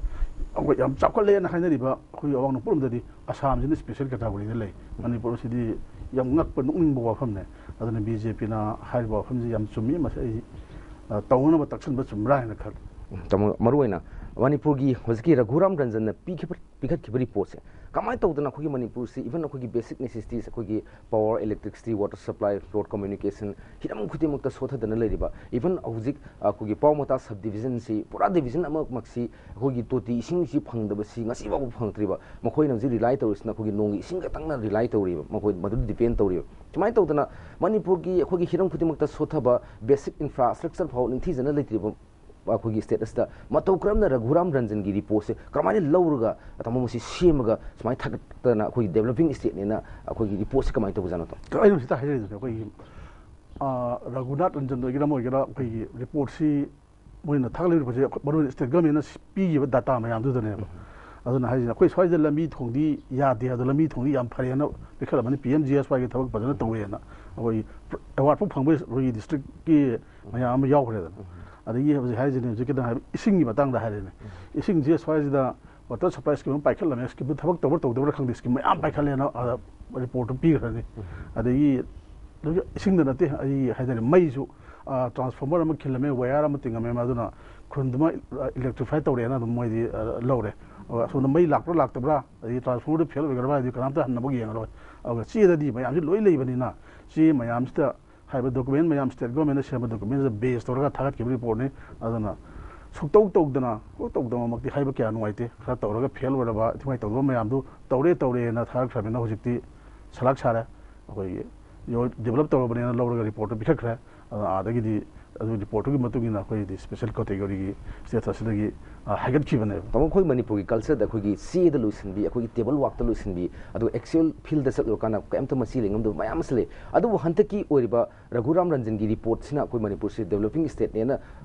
ꯑꯩꯈꯣꯏ ꯌꯥꯝ ꯆꯥꯎꯈꯠꯂꯦꯅ ꯍꯥꯏꯅꯔꯤꯕ ꯑꯩꯈꯣꯏꯒꯤ ꯑꯋꯥꯡ ꯅꯣꯡꯄꯣꯛꯂꯣꯝꯗꯗꯤ ꯑꯁꯥꯝꯁꯤꯅ ꯁ꯭ꯄꯦꯁꯦꯜ ꯀꯦꯇꯥꯒꯣꯔꯤꯗ ꯂꯩ꯫ ꯃꯅꯤꯄꯨꯔ ꯑꯁꯤꯗꯤ ꯌꯥꯝ ꯉꯛꯄ, ꯅꯣꯛꯅꯤꯡꯕ ꯋꯥꯐꯝꯅꯦ꯫ ꯑꯗꯨꯅ ꯕꯤ ꯖꯦ ꯄꯤꯅ ꯍꯥꯏꯔꯤꯕ ꯋꯥꯐꯝꯁꯤ ꯌꯥꯝ ꯆꯨꯝꯃꯤ꯫ ꯃꯁꯤ ꯑꯩ, ꯑ, ꯇꯧꯅꯅꯕ ꯇꯛꯁꯤꯟꯕ ꯆꯨꯝꯕ꯭ꯔꯥ ꯍꯥꯏꯅ ꯈꯜꯂꯤ꯫ ꯎꯝ, ꯇꯥꯃꯣ, ꯃꯔꯨꯑꯣꯏꯅ ꯃꯅꯤꯄꯨꯔꯒꯤ ꯍꯧꯖꯤꯛꯀꯤ ꯔꯘꯨꯔꯥꯝ ꯔꯟꯖꯟꯅ ꯄꯤꯈꯤꯕ, ꯄꯤꯈꯠꯈꯤꯕ ꯔꯤꯄꯣꯔꯠꯁꯦ ꯀꯃꯥꯏꯅ ꯇꯧꯗꯅ ꯑꯩꯈꯣꯏꯒꯤ ꯃꯅꯤꯄꯨꯔꯁꯤ, even ꯑꯩꯈꯣꯏꯒꯤ ꯕꯦꯁꯤꯛ ꯅꯦꯁꯦꯁꯤꯇꯤꯁ, ꯑꯩꯈꯣꯏꯒꯤ power, electricity, water supply, road communication, ꯍꯤꯔꯝ ꯈꯨꯗꯤꯡꯃꯛꯇ ꯁꯣꯊꯗꯅ ꯂꯩꯔꯤꯕ, even ꯍꯧꯖꯤꯛ ꯑꯩꯈꯣꯏꯒꯤ ꯄꯥꯎꯃꯇꯥ ꯁꯕ ꯗꯤꯕꯤꯖꯟꯁꯤ ꯄꯨꯔꯥ ꯗꯤꯕꯤꯖꯟ ꯑꯃꯃꯛꯁꯤ ꯑꯩꯈꯣꯏꯒꯤ ꯇꯣꯇꯤ ꯏꯁꯤꯡꯁꯤ ꯐꯪꯗꯕꯁꯤ ꯉꯁꯤ ꯐꯥꯎꯕ ꯐꯪꯉꯛꯇ꯭ꯔꯤꯕ꯫ ꯃꯈꯣꯏꯅ ꯍꯧꯖꯤꯛ ꯔꯤꯂꯥꯏ ꯇꯧꯔꯤꯁꯤꯅ ꯑꯩꯈꯣꯏꯒꯤ ꯅꯣꯡꯒꯤ ꯏꯁꯤꯡ ꯈꯛꯇꯪꯅ ꯔꯤꯂꯥꯏ ꯇꯧꯔꯤꯕ, ꯃꯈꯣꯏ ꯃꯗꯨꯗ ꯗꯤꯄꯦꯟ ꯇꯧꯔꯤꯕ꯫ ꯁꯨꯃꯥꯏꯅ ꯇꯧꯗꯅ ꯃꯅꯤꯄꯨꯔꯒꯤ ꯑꯩꯈꯣꯏꯒꯤ ꯍꯤꯔꯝ ꯈꯨꯗꯤꯡꯃꯛꯇ ꯁꯣꯊꯕ ꯕꯦꯁꯤꯛ ꯏꯟꯐ꯭ꯔꯥꯁ꯭ꯇ꯭ꯔꯛꯆꯔ ꯐꯥꯎ ꯅꯤꯡꯊꯤꯖꯅ ꯂꯩꯇ꯭ꯔꯤꯕ ꯑꯩꯈꯣꯏꯒꯤ ꯁ꯭ꯇꯦꯠ ꯑꯁꯤꯗ ꯃꯇꯧ ꯀꯔꯝꯅ ꯔꯘꯨꯔꯥꯝ ꯔꯟꯖꯟꯒꯤ ꯔꯤꯄꯣꯔꯠꯁꯦ ꯀꯔꯝꯍꯥꯏꯅ ꯂꯧꯔꯒ ꯇꯥꯃꯣ ꯃꯁꯤ ꯁꯦꯝꯃꯒ ꯁꯨꯃꯥꯏꯅ ꯊꯥꯒꯠꯇꯅ ꯑꯩꯈꯣꯏꯒꯤ ꯗꯦꯕꯂꯞꯄꯤꯡ ꯁ꯭ꯇꯦꯠꯅꯦꯅ ꯑꯩꯈꯣꯏꯒꯤ ꯔꯤꯄꯣꯔꯠꯁꯦ ꯀꯃꯥꯏꯅ ꯇꯧꯕꯖꯥꯠꯅꯣ, ꯇꯥꯃꯣ? ꯑꯩꯅ ꯍꯧꯖꯤꯛꯇ ꯍꯥꯏꯖꯔꯤꯗꯨꯅꯦ, ꯑꯩꯈꯣꯏꯒꯤ, ꯑ, ꯔꯘꯨꯅꯥꯊ ꯔꯟꯖꯟ ꯑꯣꯏꯒꯦꯔꯥ ꯑꯃ ꯑꯣꯏꯒꯦꯔꯥ, ꯑꯩꯈꯣꯏꯒꯤ ꯔꯤꯄꯣꯔꯠꯁꯤ ꯃꯣꯏꯅ ꯊꯥꯒꯠꯂꯤꯕꯁꯦ ꯃꯔꯨꯑꯣꯏꯅ ꯁ꯭ꯇꯦꯠ ꯒꯚꯔꯟꯃꯦꯟꯠꯅ ꯄꯤꯈꯤꯕ ꯗꯥꯇꯥ ꯃꯌꯥꯝꯗꯨꯗꯅꯦꯕ꯫ ꯑꯗꯨꯅ ꯍꯥꯏꯁꯤꯅ ꯑꯩꯈꯣꯏ ꯁ꯭ꯋꯥꯏꯗ ꯂꯝꯕꯤ ꯊꯣꯡꯗꯤ ꯌꯥꯗꯦ, ꯑꯗꯣ ꯂꯝꯕꯤ ꯊꯣꯡꯗꯤ ꯌꯥꯝ ꯐꯔꯦꯅ ꯄꯤꯈꯠꯂꯝꯃꯅꯤ, ꯄꯤ ꯑꯦꯝ ꯖꯤ ꯑꯦꯁ ꯋꯥꯏꯒꯤ ꯊꯕꯛ ꯐꯖꯅ ꯇꯧꯋꯦꯅ꯫ ꯑꯩꯈꯣꯏ ꯑꯦꯋꯥꯔꯗ ꯐꯥꯎ ꯐꯪꯕ ꯑꯩꯈꯣꯏꯒꯤ ꯗꯤꯁꯇ꯭ꯔꯤꯛꯀꯤ ꯃꯌꯥꯝ ꯑꯃ ꯌꯥꯎꯈ꯭ꯔꯦꯗꯅ꯫ ꯑꯗꯒꯤ ꯍꯧꯖꯤꯛ ꯍꯥꯏꯔꯤꯁꯤꯅꯦ, ꯍꯧꯖꯤꯛ ꯈꯤꯇꯪ ꯍꯥꯏꯕ ꯏꯁꯤꯡꯒꯤ ꯃꯇꯥꯡꯗ ꯍꯥꯏꯔꯦꯅꯦ꯫ ꯏꯁꯤꯡꯁꯦ ꯁ꯭ꯋꯥꯏꯁꯤꯗ ꯋꯥꯇꯔ ꯁꯄ꯭ꯂꯥꯏ ꯁ꯭ꯀꯤꯝ ꯑꯃ ꯄꯥꯏꯈꯠꯂꯝꯃꯦ, ꯁ꯭ꯀꯤꯝꯗꯨ ꯊꯕꯛ ꯇꯧꯕ꯭ꯔꯥ ꯇꯧꯗꯕ꯭ꯔꯥ ꯈꯪꯗꯦ, ꯁ꯭ꯀꯤꯝ ꯃꯌꯥꯝ ꯄꯥꯏꯈꯠꯂꯦꯅ ꯑꯗ ꯔꯤꯄꯣꯔꯠꯇꯨ ꯄꯤꯈ꯭ꯔꯅꯤ꯫ ꯑꯗꯒꯤ ꯑꯗꯨꯒ ꯏꯁꯤꯡꯗ ꯅꯠꯇꯦ, ꯑꯩ ꯍꯥꯏꯇꯥꯔꯦ, ꯃꯩꯁꯨ ꯇ꯭ꯔꯥꯟꯁꯐꯣꯔꯃꯔ ꯑꯃ ꯈꯤꯜꯂꯝꯃꯦ, ꯋꯥꯌꯔ ꯑꯃ ꯇꯤꯡꯉꯝꯃꯦ, ꯃꯗꯨꯅ ꯈꯨꯟꯗꯨꯃ ꯏꯂꯦꯛꯇ꯭ꯔꯤꯐꯥꯏ ꯇꯧꯔꯦꯅ ꯑꯗꯨꯝ ꯃꯣꯏꯗꯤ ꯑ, ꯂꯧꯔꯦ꯫ ꯑꯗꯨꯒ ꯑꯁꯣꯝꯗ ꯃꯩ ꯂꯥꯛꯄ꯭ꯔꯥ ꯂꯥꯛꯇꯕ꯭ꯔꯥ, ꯑꯗꯒꯤ ꯇ꯭ꯔꯥꯟꯁꯐꯣꯔꯃꯔꯗꯨ ꯐꯦꯜ ꯑꯣꯏꯈ꯭ꯔꯕ꯭ꯔꯥ ꯍꯥꯏꯗꯤ ꯀꯅꯥꯝꯇ ꯍꯟꯅꯕꯨ ꯌꯦꯡꯉꯔꯣꯏ꯫ ꯑꯗꯨꯒ ꯆꯦꯗꯗꯤ ꯃꯌꯥꯝꯁꯤ ꯂꯣꯏ ꯂꯩꯕꯅꯤꯅ, ꯆꯦ ꯃꯌꯥꯝꯁꯤꯗ ꯍꯥꯏꯔꯤꯕ ꯗꯣꯀꯨꯃꯦꯟ ꯃꯌꯥꯝ ꯁ꯭ꯇꯦꯠ ꯒꯣꯔꯃꯦꯟꯅ ꯁꯦꯝꯕ ꯗꯣꯀꯨꯃꯦꯟꯁꯤꯗ ꯕꯦꯁ ꯇꯧꯔꯒ ꯊꯥꯒꯠꯈꯤꯕ ꯔꯤꯄꯣꯔꯠꯅꯤ꯫ ꯑꯗꯨꯅ ꯁꯨꯛꯇꯧ ꯇꯧꯗꯅ, ꯁꯨꯛꯇꯧ ꯇꯧꯗꯕꯃꯛꯇꯤ ꯍꯥꯏꯕ ꯀꯌꯥ ꯅꯨꯡꯉꯥꯏꯇꯦ꯫ ꯈꯔ ꯇꯧꯔꯒ ꯐꯦꯜ ꯑꯣꯏꯔꯕ, ꯏꯊꯤꯉꯥꯏ ꯇꯧꯗꯕ ꯃꯌꯥꯝꯗꯨ ꯇꯧꯔꯦ ꯇꯧꯔꯦꯅ ꯊꯥꯒꯠꯈ꯭ꯔꯕꯅꯤꯅ ꯍꯧꯖꯤꯛꯇꯤ ꯁꯂꯥꯛ ꯁꯥꯔꯦ꯫ ꯑꯩꯈꯣꯏꯒꯤ ꯗꯤꯕꯂꯞ ꯇꯧꯔꯕꯅꯦꯅ ꯂꯧꯔꯒ ꯔꯤꯄꯣꯔꯠꯇꯨ ꯄꯤꯈꯠꯈ꯭ꯔꯦ꯫ ꯑꯗꯨꯅ ꯑꯥꯗꯒꯤꯗꯤ ꯑꯗꯨ ꯔꯤꯄꯣꯔꯠꯇꯨꯒꯤ ꯃꯇꯨꯡ ꯏꯟꯅ ꯑꯩꯈꯣꯏꯗꯤ ꯁ꯭ꯄꯦꯁꯦꯜ ꯀꯦꯇꯦꯒꯣꯔꯤꯒꯤ ꯁ꯭ꯇꯦꯇꯁꯁꯤꯗꯒꯤ, ꯑ, ꯍꯥꯏꯒꯠꯈꯤꯕꯅꯦꯕ꯫ ꯇꯥꯃꯣ, ꯑꯩꯈꯣꯏ ꯃꯅꯤꯄꯨꯔꯒꯤ ꯀꯜꯆꯔꯗ ꯑꯩꯈꯣꯏꯒꯤ ꯆꯦꯗ ꯂꯣꯏꯁꯤꯟꯕꯤ, ꯑꯩꯈꯣꯏꯒꯤ ꯇꯦꯕꯜ ꯋꯥꯛꯇ ꯂꯣꯏꯁꯤꯟꯕꯤ, ꯑꯗꯨꯒ ꯑꯦꯛꯆꯨꯋꯦꯜ ꯐꯤꯜꯗ ꯆꯠꯂꯨꯔꯀꯥꯟꯗ ꯀꯩꯝꯇ ꯃꯆꯤ ꯂꯦꯡꯉꯝꯗꯕ ꯃꯌꯥꯝ ꯑꯃꯁꯨ ꯂꯩ꯫ ꯑꯗꯨꯕꯨ ꯍꯟꯗꯛꯀꯤ ꯑꯣꯏꯔꯤꯕ ꯔꯘꯨꯔꯥꯝ ꯔꯟꯖꯟꯒꯤ ꯔꯤꯄꯣꯔꯠꯁꯤꯅ ꯑꯩꯈꯣꯏ ꯃꯅꯤꯄꯨꯔꯁꯦ ꯗꯦꯕꯂꯞꯄꯤꯡ ꯁ꯭ꯇꯦꯠꯅꯦꯅ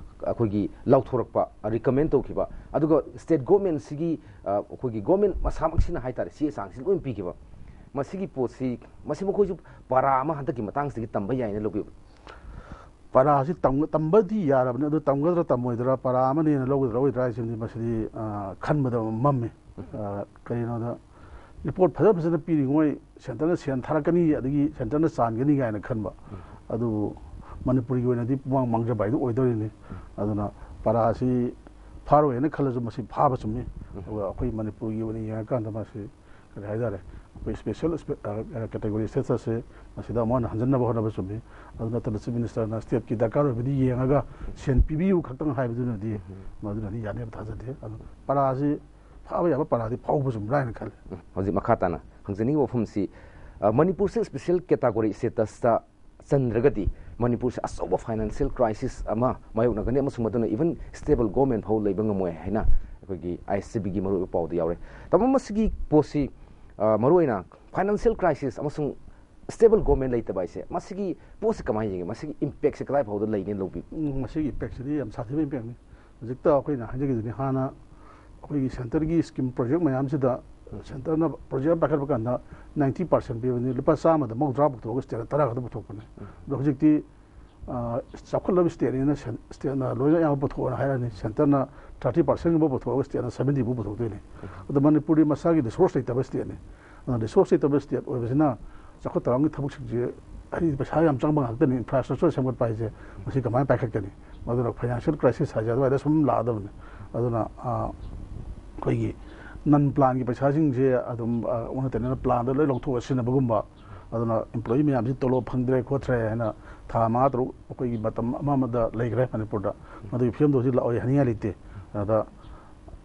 ꯑꯩꯈꯣꯏꯒꯤ ꯂꯥꯎꯊꯣꯔꯛꯄ, ꯔꯤꯀꯃꯦꯟ ꯇꯧꯈꯤꯕ, ꯑꯗꯨꯒ ꯁ꯭ꯇꯦꯠ ꯒꯣꯔꯃꯦꯟꯁꯤꯒꯤ, ꯑ, ꯑꯩꯈꯣꯏꯒꯤ ꯒꯣꯔꯃꯦꯟ ꯃꯁꯥꯃꯛꯁꯤꯅ ꯍꯥꯏꯇꯥꯔꯦ, ꯆꯦ ꯆꯥꯡꯁꯤ ꯂꯣꯏ ꯄꯤꯈꯤꯕ꯫ ꯃꯁꯤꯒꯤ ꯄꯣꯠꯁꯤ, ꯃꯁꯤ ꯃꯈꯣꯏꯁꯨ ꯄꯔꯥ ꯑꯃ ꯍꯟꯗꯛꯀꯤ ꯃꯇꯥꯡꯁꯤꯗꯒꯤ ꯇꯝꯕ ꯌꯥꯏꯅ ꯂꯧꯕꯤꯕ꯫ ꯄꯔꯥꯁꯤ ꯇꯝ-, ꯇꯝꯕꯗꯤ ꯌꯥꯔꯕꯅꯤ, ꯑꯗꯨ ꯇꯝꯒꯗ꯭ꯔꯥ ꯇꯝꯃꯣꯏꯗ꯭ꯔꯥ, ꯄꯔꯥ ꯑꯃꯅꯦꯅ ꯂꯧꯒꯗ꯭ꯔꯥ ꯂꯧꯔꯣꯏꯗ꯭ꯔꯥ ꯍꯥꯏꯁꯤꯃꯗꯤ ꯃꯁꯤꯗꯤ, ꯑ, ꯈꯟꯕꯗ ꯃꯝꯃꯤ꯫ ꯑ, ꯀꯔꯤꯒꯤꯅꯣꯗ, ꯔꯤꯄꯣꯔꯠ ꯐꯖ ꯐꯖꯅ ꯄꯤꯔꯤꯉꯣꯏ ꯁꯦꯟꯇꯔꯅ ꯁꯦꯟ ꯊꯥꯔꯛꯀꯅꯤ, ꯑꯗꯒꯤ ꯁꯦꯟꯇꯔꯅ ꯆꯥꯟꯒꯅꯤ ꯀꯥꯏꯅ ꯈꯟꯕ꯫ ꯑꯗꯨꯕꯨ ꯃꯅꯤꯄꯨꯔꯒꯤ ꯑꯣꯏꯅꯗꯤ ꯄꯨꯡꯃꯥꯡ ꯃꯥꯡꯖꯕ ꯍꯥꯏꯗꯨ ꯑꯣꯏꯗꯣꯔꯤꯅꯤ꯫ ꯑꯗꯨꯅ ꯄꯔꯥꯁꯤ ꯐꯥꯔꯣꯏꯅ ꯈꯜꯂꯁꯨ ꯃꯁꯤ ꯐꯥꯕ ꯆꯨꯝꯃꯤ꯫ ꯑꯗꯨꯒ ꯑꯩꯈꯣꯏ ꯃꯅꯤꯄꯨꯔꯒꯤ ꯑꯣꯏꯅ ꯌꯦꯡꯉꯀꯥꯟꯗ ꯃꯁꯤ ꯀꯔꯤ ꯍꯥꯏꯇꯥꯔꯦ, ꯑꯩꯈꯣꯏ ꯁ꯭ꯄꯦꯁꯦꯜ ꯀꯦꯇꯦꯒꯣꯔꯤ ꯁ꯭ꯇꯦꯇꯁꯁꯦ ꯃꯁꯤꯗ ꯑꯃꯨꯛ ꯍꯟꯅ ꯍꯟꯖꯤꯟꯅꯕ ꯍꯣꯠꯅꯕ ꯆꯨꯝꯃꯤ꯫ ꯑꯗꯨ ꯅꯠꯇꯅ ꯆꯤꯐ ꯃꯤꯅꯤꯁꯇꯔꯅ ꯁ꯭ꯇꯦꯠꯀꯤ ꯗꯔꯀꯥꯔ ꯑꯣꯏꯕꯗꯤ ꯌꯦꯡꯉꯒ ꯁꯦꯟ ꯄꯤꯕꯤꯌꯨ ꯈꯛꯇꯪ ꯍꯥꯏꯕꯗꯨꯅꯗꯤ, ꯃꯗꯨꯅꯗꯤ ꯌꯥꯅꯦꯕ ꯊꯥꯖꯗꯦ꯫ ꯑꯗꯨ ꯄꯔꯥꯁꯤ ꯐꯥꯕ ꯌꯥꯕ ꯄꯔꯥꯗꯤ ꯐꯥꯎꯕ ꯆꯨꯝꯕ꯭ꯔꯥ ꯍꯥꯏꯅ ꯈꯜꯂꯤ꯫ ꯎꯝ, ꯍꯧꯖꯤꯛ ꯃꯈꯥ ꯇꯥꯅ ꯍꯪꯖꯅꯤꯡꯉꯤꯕ ꯋꯥꯐꯝꯁꯤ, ꯑ, ꯃꯅꯤꯄꯨꯔꯁꯦ ꯁ꯭ꯄꯦꯁꯦꯜ ꯀꯦꯇꯦꯒꯣꯔꯤ ꯁ꯭ꯇꯦꯇꯁꯇ ꯆꯟꯗ꯭ꯔꯒꯗꯤ ꯃꯅꯤꯄꯨꯔꯁꯦ ꯑꯆꯧꯕ ꯐꯥꯏꯅꯥꯟꯁꯤꯌꯦꯜ ꯀ꯭ꯔꯥꯏꯁꯤꯁ ꯑꯃ ꯃꯥꯌꯣꯛꯅꯒꯅꯤ ꯑꯃꯁꯨꯡ ꯃꯗꯨꯅ ꯏꯚꯟ ꯁ꯭ꯇꯦꯕꯜ ꯒꯣꯔꯃꯦꯟ ꯐꯥꯎ ꯂꯩꯕ ꯉꯝꯃꯣꯏ ꯍꯥꯏꯅ ꯑꯩꯈꯣꯏꯒꯤ ꯑꯥꯏ ꯑꯦꯁ ꯁꯤ ꯕꯤꯒꯤ ꯃꯔꯨꯑꯣꯏꯕ ꯄꯥꯎꯗ ꯌꯥꯎꯔꯦ꯫ ꯇꯥꯃꯣ, ꯃꯁꯤꯒꯤ ꯄꯣꯠꯁꯤ, ꯑ, ꯃꯔꯨꯑꯣꯏꯅ ꯐꯥꯏꯅꯥꯟꯁꯤꯌꯦꯜ ꯀ꯭ꯔꯥꯏꯁꯤꯁ ꯑꯃꯁꯨꯡ ꯁ꯭ꯇꯦꯕꯜ ꯒꯣꯔꯃꯦꯟ ꯂꯩꯇꯕ ꯍꯥꯏꯁꯦ, ꯃꯁꯤꯒꯤ ꯄꯣꯠꯁꯤ ꯀꯃꯥꯏꯅ ꯌꯦꯡꯉꯤ? ꯃꯁꯤꯒꯤ ꯏꯝꯄꯦꯛꯁꯦ ꯀꯗꯥꯏ ꯐꯥꯎꯗ ꯂꯩꯅꯤ ꯂꯧꯕꯤ? ꯎꯝ, ꯃꯁꯤꯒꯤ ꯏꯝꯄꯦꯛꯁꯤꯗꯤ ꯌꯥꯝ ꯁꯥꯊꯤꯕ ꯏꯝꯄꯦꯛꯅꯤ꯫ ꯍꯧꯖꯤꯛꯇ ꯑꯩꯈꯣꯏꯅ ꯍꯥꯏꯖꯈꯤꯗꯨꯅꯤ, ꯍꯥꯟꯅ ꯑꯩꯈꯣꯏꯒꯤ ꯁꯦꯟꯇꯔꯒꯤ ꯁ꯭ꯀꯤꯝ ꯄ꯭ꯔꯣꯖꯦꯛ ꯃꯌꯥꯝꯁꯤꯗ ꯁꯦꯟꯇꯔꯅ ꯄ꯭ꯔꯣꯖꯦꯛ ꯑꯃ ꯄꯥꯏꯈꯠꯄ ꯀꯥꯟꯗ ꯅꯥꯏꯟꯇꯤ ꯄꯥꯔꯁꯦꯟ ꯄꯤꯕꯅꯤ, ꯂꯨꯄꯥ ꯆꯥꯝꯃꯗ ꯃꯧꯗ꯭ꯔꯥ ꯄꯨꯊꯣꯛꯑꯒ ꯁ꯭ꯇꯦꯠꯅ ꯇꯔꯥ ꯈꯛꯇ ꯄꯨꯊꯣꯛꯄꯅꯤ꯫ ꯑꯗꯣ ꯍꯧꯖꯤꯛꯇꯤ ꯆꯥꯎꯈꯠꯂꯕ ꯁ꯭ꯇꯦꯠꯅꯤꯅ ꯁ꯭ꯇꯦꯠꯅ ꯂꯣꯏꯅ ꯑꯌꯥꯝꯕ ꯄꯨꯊꯣꯛꯑꯣꯅ ꯍꯥꯏꯔꯛꯑꯅꯤ꯫ ꯁꯦꯟꯇꯔꯅ ꯊꯥꯔꯇꯤ ꯄꯥꯔꯁꯦꯟꯒꯨꯝꯕ ꯄꯨꯊꯣꯛꯑꯒ ꯁ꯭ꯇꯦꯠꯅ ꯁꯕꯦꯟꯇꯤꯕꯨ ꯄꯨꯊꯣꯛꯇꯣꯏꯅꯤ꯫ ꯑꯗꯣ ꯃꯅꯤꯄꯨꯔꯗꯤ ꯃꯁꯥꯒꯤ ꯔꯤꯁꯣꯔꯁ ꯂꯩꯇꯕ ꯁ꯭ꯇꯦꯠꯅꯤ꯫ ꯑꯗꯨꯅ ꯔꯤꯁꯣꯔꯁ ꯂꯩꯇꯕ ꯁ꯭ꯇꯦꯠ ꯑꯣꯏꯕꯁꯤꯅ ꯆꯥꯎꯈꯠ ꯊꯧꯔꯥꯡꯒꯤ ꯊꯕꯛꯁꯤꯡꯁꯦ ꯍꯥꯏꯗꯤ ꯄꯩꯁꯥ ꯌꯥꯝ ꯆꯪꯕ ꯉꯥꯛꯇꯅꯤ꯫ ꯏꯟꯐ꯭ꯔꯥꯁ꯭ꯇ꯭ꯔꯛꯆꯔ ꯁꯦꯝꯒꯠꯄ ꯍꯥꯏꯁꯦ ꯃꯁꯤ ꯀꯃꯥꯏꯅ ꯄꯥꯏꯈꯠꯀꯅꯤ? ꯑꯗꯨꯅ ꯐꯥꯏꯅꯥꯟꯁꯤꯌꯦꯜ ꯀ꯭ꯔꯥꯏꯁꯤꯁ ꯍꯥꯏꯁꯦ ꯑꯗꯨꯋꯥꯏꯗ ꯁꯨꯝ ꯂꯥꯛꯑꯗꯕꯅꯤ꯫ ꯑꯗꯨꯅ ꯑꯩꯈꯣꯏꯒꯤ ꯅꯟ ꯄ꯭ꯂꯥꯟꯒꯤ ꯄꯩꯁꯥꯁꯤꯡꯁꯦ ꯑꯗꯨꯝ ꯑꯣꯟꯅ ꯇꯩꯅꯅ ꯄ꯭ꯂꯥꯟꯗ ꯂꯣꯏ ꯂꯧꯊꯣꯛꯑ ꯁꯤꯖꯤꯟꯅꯕꯒꯨꯝꯕ, ꯑꯗꯨꯅ ꯏꯝꯄ꯭ꯂꯣꯌꯤ ꯃꯌꯥꯝꯁꯤ ꯇꯣꯂꯣꯞ ꯐꯪꯗ꯭ꯔꯦ ꯈꯣꯠꯇ꯭ꯔꯦ ꯍꯥꯏꯅ ꯊꯥ ꯃꯉꯥ ꯇꯔꯨꯛ ꯑꯩꯈꯣꯏꯒꯤ ꯃꯇꯝ ꯑꯃ ꯑꯃꯗ ꯂꯩꯈ꯭ꯔꯦ ꯃꯅꯤꯄꯨꯔꯗ꯫ ꯃꯗꯨꯒꯤ ꯐꯤꯕꯝꯗꯣ ꯍꯧꯖꯤꯛ ꯂꯥꯛꯑꯣꯏ ꯍꯥꯏꯅꯤꯡꯉꯥꯏ ꯂꯩꯇꯦ꯫ ꯑꯗ